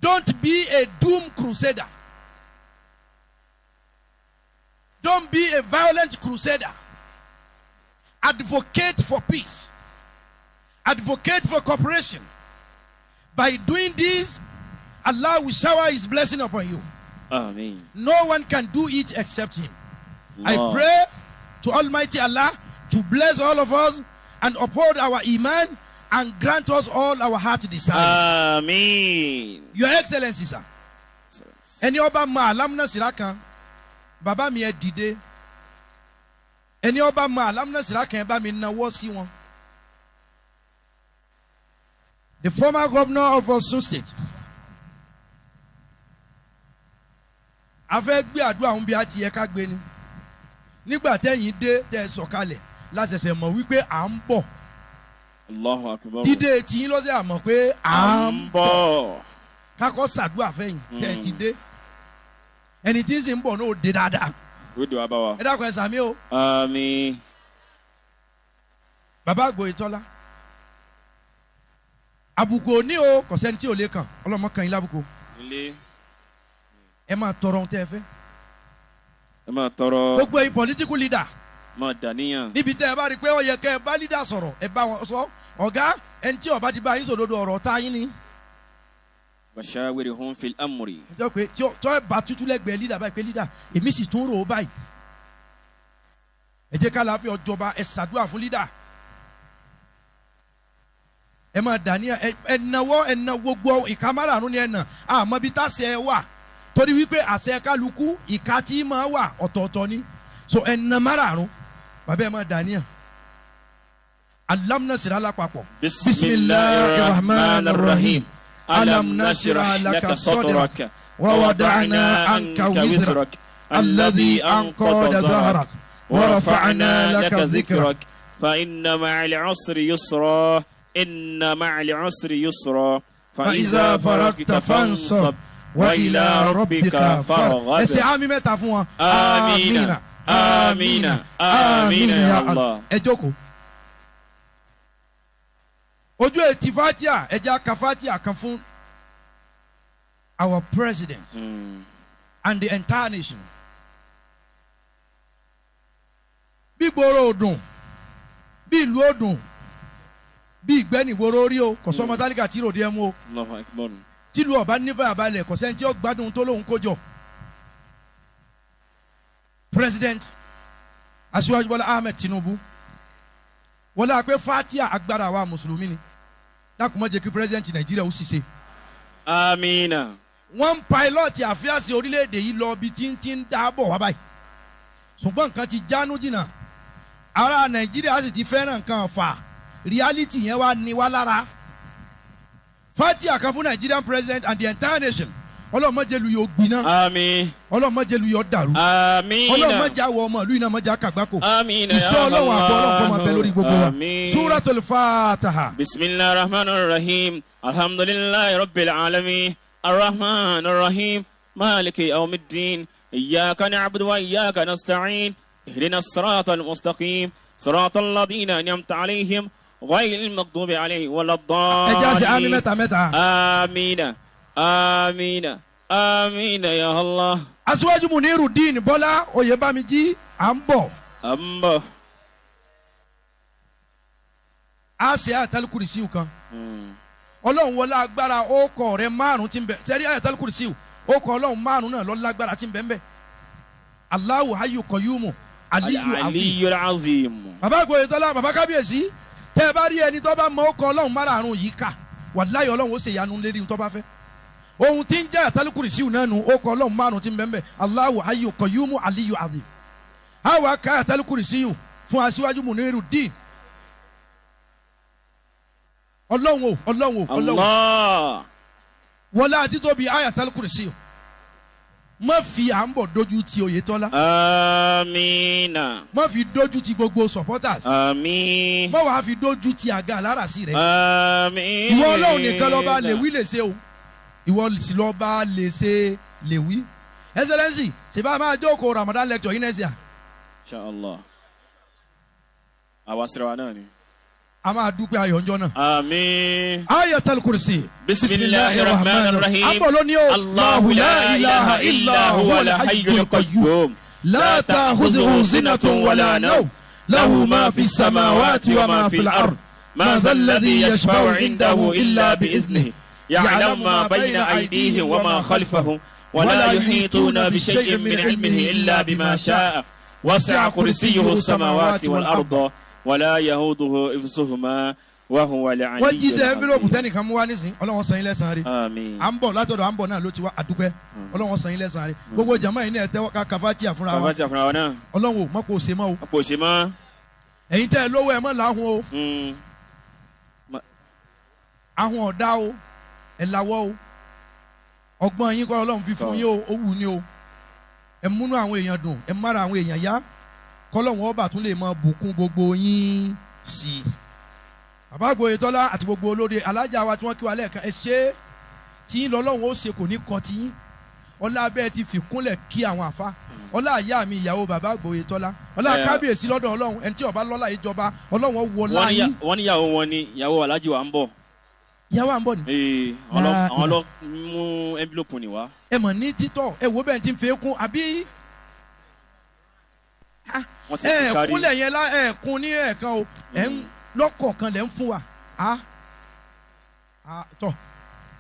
Don't be a doom crusader. Don't be a violent crusader. Advocate for peace. Advocate for cooperation. By doing this, Allah will shower His blessing upon you. Amen. No one can do it except Him. Allah. I pray to Almighty Allah to bless all of us and uphold our iman and grant us all our heart desires. Amen. Your Excellency, sir. Ẹni ọba mọ alámúnásìrá kan, bàbá mi ẹ dìde. Ẹni ọba mọ alámúnásìrá kan, ẹ bá mi nawọ́ sí wọn. The former governor of Osun State. A fẹ́ gbé àdúrà òun bí a ti yẹ ká gbé ni. Nígbà tẹ́yìn dé tẹ́ sọ̀kalẹ̀ la ṣẹ̀ṣẹ̀ mọ̀ wípé à ń bọ̀. Allahu Akbar. Dídé tí yín lọ́sẹ̀ àmọ̀ pé à ń bọ̀. Kakọ́ ṣàdúrà fẹ́yìn tẹ́ ẹ ti dé. Ẹni tí ń sì ń bọ̀ náà ó dé dáadáa. Ó dé wá bá wa. Ẹ dákun ẹ sàmí o. Àmín. Bàbá Àgbòyìntọ́lá. Àbùkù òní o, kò sẹ́ni tí ò lè kàn. Ọlọ́mọ kan yín lábùkù. Ilé. Ẹ máa tọrọ ohun tẹ́ ẹ fẹ́. Ẹ máa tọrọ. Gbogbo ẹ̀yin political leader. Máa dàníyàn. Níbi tẹ́ ẹ bá rí i pé ó yẹ kẹ́ ẹ bá leader sọ̀rọ̀, ẹ bá wọn sọ. Ọ̀gá, ẹni tí ó bá ti bá yín sòdodo ọ̀rọ̀ tá yín ni. Washawirhum fil amri. Ǹjẹ́ pé tí ó bá tútú lẹ́gbẹ̀ẹ́ leader báyìí pé leader, èmi sì tún rò ó báyìí. Ẹ jẹ́ ká láàfin ọjọba, ẹ ṣàdúrà fún leader. Ẹ máa dàníyàn, ẹ nawọ́, ẹ na gbogbo ìka márààrún ni ẹ nà. Àmọ́ bí táṣẹ ẹ wà. Torí wípé àṣẹ kálukú ìka tí máa wà ọ̀tọ̀ọ̀tọ̀ ni. So ẹ na márààrún, bàbá ẹ máa dàníyàn. Alam nasira lápapọ̀. Bismillahirrahmanirrahim. Alam nasira laka sadrak wa wada'na anka wizrak alladhi anqada dhahrak wa rafa'na laka dhikrak. Fa inna ma'al usri yusra. Inna ma'al usri yusra. Fa iza faragta fansab wa ila rabbika farghab. Ẹ ṣe àmín mẹ́ta fún wọn. Amina. Amina. Amina ya Allah. Ẹ jókòó. Ojú etí Fatia, ẹ jẹ́ ká Fatia kan fún our president and the entire nation. Bí gbòòrò òdùn, bí ìlú òdùn, bí ìgbẹ́nìgbòòrò rí o, kò sọ́mọ tálíkà tí ròde ẹ mú o. Allahu Akbar. Tílu ọba nífẹ̀ẹ́ àbálẹ̀ kò sẹ́ni tí ó gbádùn tó lóun kó jọ. President Aṣíwájú Bọ́lá Ahmed Tinubu wọlé àpé Fatia agbára àwa mùsùlùmí ni dákun má jẹ́ kí president Nàìjíríà ó ṣiṣẹ́. Amina. Wọ́n ń pilọ́ọ̀tì àfíàsí orílẹ̀-èdè yìí lọ bí tí ń ti ń dáàbọ̀ wá báyìí. Ṣùgbọ́n nǹkan ti jánu jìnnà. Ará Nàìjíríà sì ti fẹ́ràn nǹkan fà. Reality yẹn wá ní wá lára. Fatia kan fún Nigerian president and the entire nation. Ọlọ́run má jẹ́ lu yóò gbiná. Àmín. Ọlọ́run má jẹ́ lu yóò dàrú. Àmín. Ọlọ́run má jẹ́ àwọ̀ ọmọ ìlú iná má jẹ́ àkàgbákò. Àmín. Ìṣọ́ Ọlọ́run àbọ̀ Ọlọ́run kó máa bẹ lórí gbogbo wa. Àmín. Suratul Fatiha. Bismillahir Rahmanir Rahim. Alhamdulillahi Rabbil Alamin. Arrahmanir Rahim. Maliki Yawmiddin. Iyyaka na'budu wa iyyaka nasta'in. Ihdinas siratal mustaqim. Siratal ladhina an'amta alayhim. Ghayril maghdubi alayhim waladdallin. Ẹ jẹ́ àṣẹ àmín mẹ́ta mẹ́ta. Amina. Amina. Amina ya Allah. Aṣíwájú Munirudeen Bọ́lá Oyèbámijí à ń bọ̀. À ń bọ̀. A ṣe Ayatul Kursiyu kan. Ọlọ́run wọlé agbára ókọ̀ rẹ̀ márùn-ún tí ń bẹ. Sẹ́rí Ayatul Kursiyu ókọ̀ Ọlọ́run márùn-ún náà lọ lágbára tí ń bẹ ń bẹ. Allahu Hayyu Qayyumu Aliyu Azim. Aliyu Azim. Bàbá Àgbòyètọ́lá, bàbá kábíyèsí, tẹ́ ẹ bá rí ẹni tó bá mọ ókọ̀ Ọlọ́run márùn-ún yìí kà, wàláyé Ọlọ́run ó ṣe ìyanu lérí tó bá fẹ́. Ohun tí ń jẹ́ Ayatul Kursiyu náà nu ókọ̀ Ọlọ́run márùn-ún tí ń bẹ ń bẹ. Allahu Hayyu Qayyumu Aliyu Azim. Àwa ká Ayatul Kursiyu fún Aṣíwájú Munirudeen. Ọlọ́run o, Ọlọ́run o, Ọlọ́run. Allah. Wọlé àti tóbi Ayatul Kursiyu. Má fi à ń bọ̀ dojú ti Oyètọ́lá. Amina. Má fi dojú ti gbogbo supporters. Àmín. Má wàá fi dojú ti àga alárasí rẹ. Àmín. Ìwọ Ọlọ́run nìkan lọ́ba lè wí lè ṣe o. Ìwọ sì lọ́ba lè ṣe lè wí. Excellency, ṣe bá a máa jókòó Ramadan lecture yìí next year. Inshallah. Àwa síra wa náà ni. A máa dúpẹ́ ayọ̀ ńjọ́ náà. Àmín. Ayatul Kursi. Bismillahir Rahmanir Rahim. Àbọ̀ lónìí o. Allahu la ilaha illa huwal hayyul qayyum. La ta'khuzuhu sinatun wala nawm. Lahu ma fi samawati wa ma fil ard. Ma dhal ladhi yashfa'u 'indahu illa bi'iznihi. Ya'lamu ma bayna aydihim wa ma khalfahum. Wa la yuhituna bi shay'in min 'ilmihi illa bima sha'a. Wasi'a kursiyyuhu as-samawati wal arda. Wala yahuduhu ifsuhuma wa huwa al-'aliyyul Wọ́n jíṣẹ́ envelope azim. tẹ́nìkan mú wá nísìn Ọlọ́run san yín lẹ́san rí. Àmín. À ń bọ̀ látọ̀dọ̀ à ń bọ̀ náà ló ti wá àdúpẹ́ Ọlọ́run san yín lẹ́san rí. Gbogbo jàmá yìí náà tẹ́wọ́ ká kafatia fúnra wa. Bàbá ti àfúnra wa náà. Ọlọ́run ò mọ̀ kó o ṣe mọ́ o. Kò ṣe mọ́. Ẹ̀yin tẹ́ ẹ lówó ẹ mọ́ làáhùn o. Ahùn ọ̀dá o ẹ lawọ́ o. Ọgbọ́n yín kọ́ Ọlọ́run fi fún yín o ó wù ní o. Ẹ múnú àwọn èèyàn dùn ẹ mára àwọn èèyàn yá. Kọ́lọ́hún ọba tún lè máa bùkún gbogbo yín sí i. Bàbá Àgbòye Tọ́lá àti gbogbo olóde alájà wa tí wọ́n kí wa lẹ́ẹ̀kan ẹ ṣe é tí ń lọ́lọ́hún ó ṣe kò ní kọ́ tí yín. Ọlá abẹ́ ti fi kúnlẹ̀ kí àwọn àfa. Ọlá ìyá mi ìyàwó bàbá Àgbòye Tọ́lá. Ọlá kábíyèsí lọ́dọ̀ Ọlọ́run ẹni tí ọba lọ́lá ìjọba Ọlọ́run ó wọlá yín. Wọ́n níyàwó wọn ni ìyàwó alájì wa ń bọ̀. Ìyàwó à ń bọ̀ ni. Àwọn lọ mú envelope ni wá. Ẹ mọ̀ ní títọ̀ ẹ wo bẹ́ẹ̀ ti ń fi kún àbí ẹ kúnlẹ̀ yẹn lá ẹ kún ní ẹ̀ẹ̀kan o ẹ ń lọ́kọ̀ọ̀kan lẹ̀ ń fún wa a tọ̀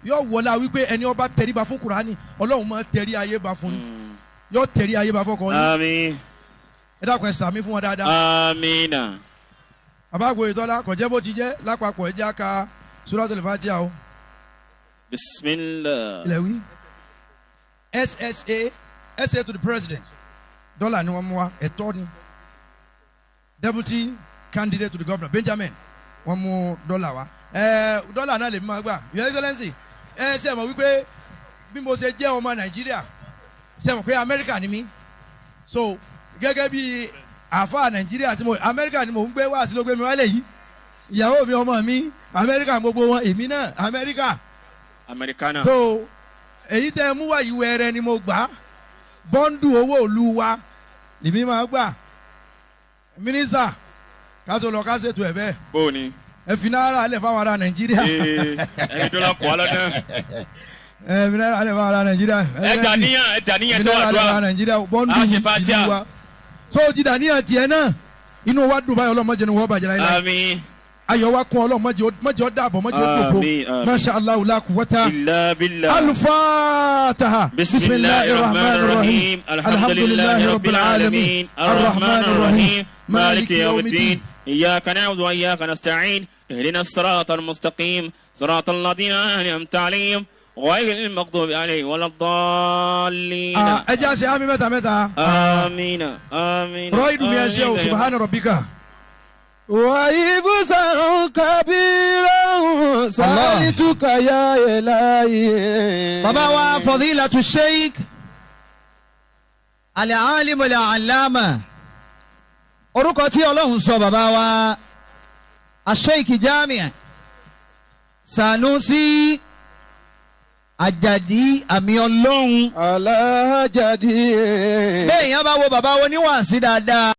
yóò wọlá wípé ẹni ọba tẹríba fún Kùránì Ọlọ́run máa tẹrí ayé ba fún ni yóò tẹrí ayé ba fọkọ yín. Àmín. Ẹ dákun ẹ sàmí fún wọn dáadáa. Àmín. Bàbá Àgbòye Tọ́lá kò jẹ́ bó ti jẹ́ lápapọ̀ ẹ jẹ́ ká Suratul Fatiha o. Bismillah. Ilẹ̀ wí SSA SA to the president dọ́là ni wọ́n mú wa ẹ̀tọ́ ni deputy candidate to the governor Benjamin wọ́n mú dọ́là wa dọ́là náà lè máa gbà. Your Excellency ẹ ṣe mọ̀ wípé bí mo ṣe jẹ́ ọmọ Nàìjíríà ṣe mọ̀ pé Amẹ́ríkà ni mí so gẹ́gẹ́ bí àáfàá Nàìjíríà tí mo Amẹ́ríkà ni mò ń gbé wá sí ló gbé mi wálé yìí ìyàwó mi ọmọ mi Amẹ́ríkà gbogbo wọn èmi náà Amẹ́ríkà. Amẹ́ríkà. So èyí tẹ́ ẹ mú wá yìí wẹ́rẹ́ ni mo gbà bọ́ńdù owó òlu wa lèmi máa gbà. Mínísítà ká tó lọ ká ṣètò ẹ̀ bẹ́ẹ̀. Bóòni. Ẹ fi náírà lẹ̀ fáwọn ará Nàìjíríà. Ẹ dọ́là kọ́ alọ́ náà. Ẹ fi náírà lẹ̀ fáwọn ará Nàìjíríà. Ẹ dàníyàn ẹ dàníyàn tó wà dùn. Nàìjíríà bọ́ńdù ìlú wa. So ti dàníyàn tiẹ̀ náà inú wa dùn báyọ̀ Ọlọ́run má jẹ́ inú wa bàjẹ́ láyé. Àmín. Ayọ̀ wa kún Ọlọ́run má jẹ́ ó dàbọ̀ má jẹ́ ó dòfo. Masha Allah la quwwata illa billah. Al-Fatiha. Bismillahir Rahmanir Rahim. Alhamdulillahi Rabbil alamin. Arrahmanir Rahim. Maliki yawmiddin. Iyyaka na'budu wa iyyaka nasta'in. Ihdinas siratal mustaqim. Siratal ladhina an'amta alayhim. Ghayril maghdubi alayhim waladdallin. Ẹ jẹ́ àṣẹ àmín mẹ́ta mẹ́ta. Àmín. Àmín. Rọ́ìdù mi ẹ ṣe o subhana rabbika. وإبسا كبيرا سألتك يا إلهي. Bàbá wa Fadilatu Sheikh Al-Alim Al-Allama orúkọ tí Ọlọ́run sọ bàbá wa Sheikh Jami' Sanusi Ajadi àmì Ọlọ́run. Alájàdí. Bẹ́ẹ̀ yẹn bá wo bàbá wo níwàásí dáadáa.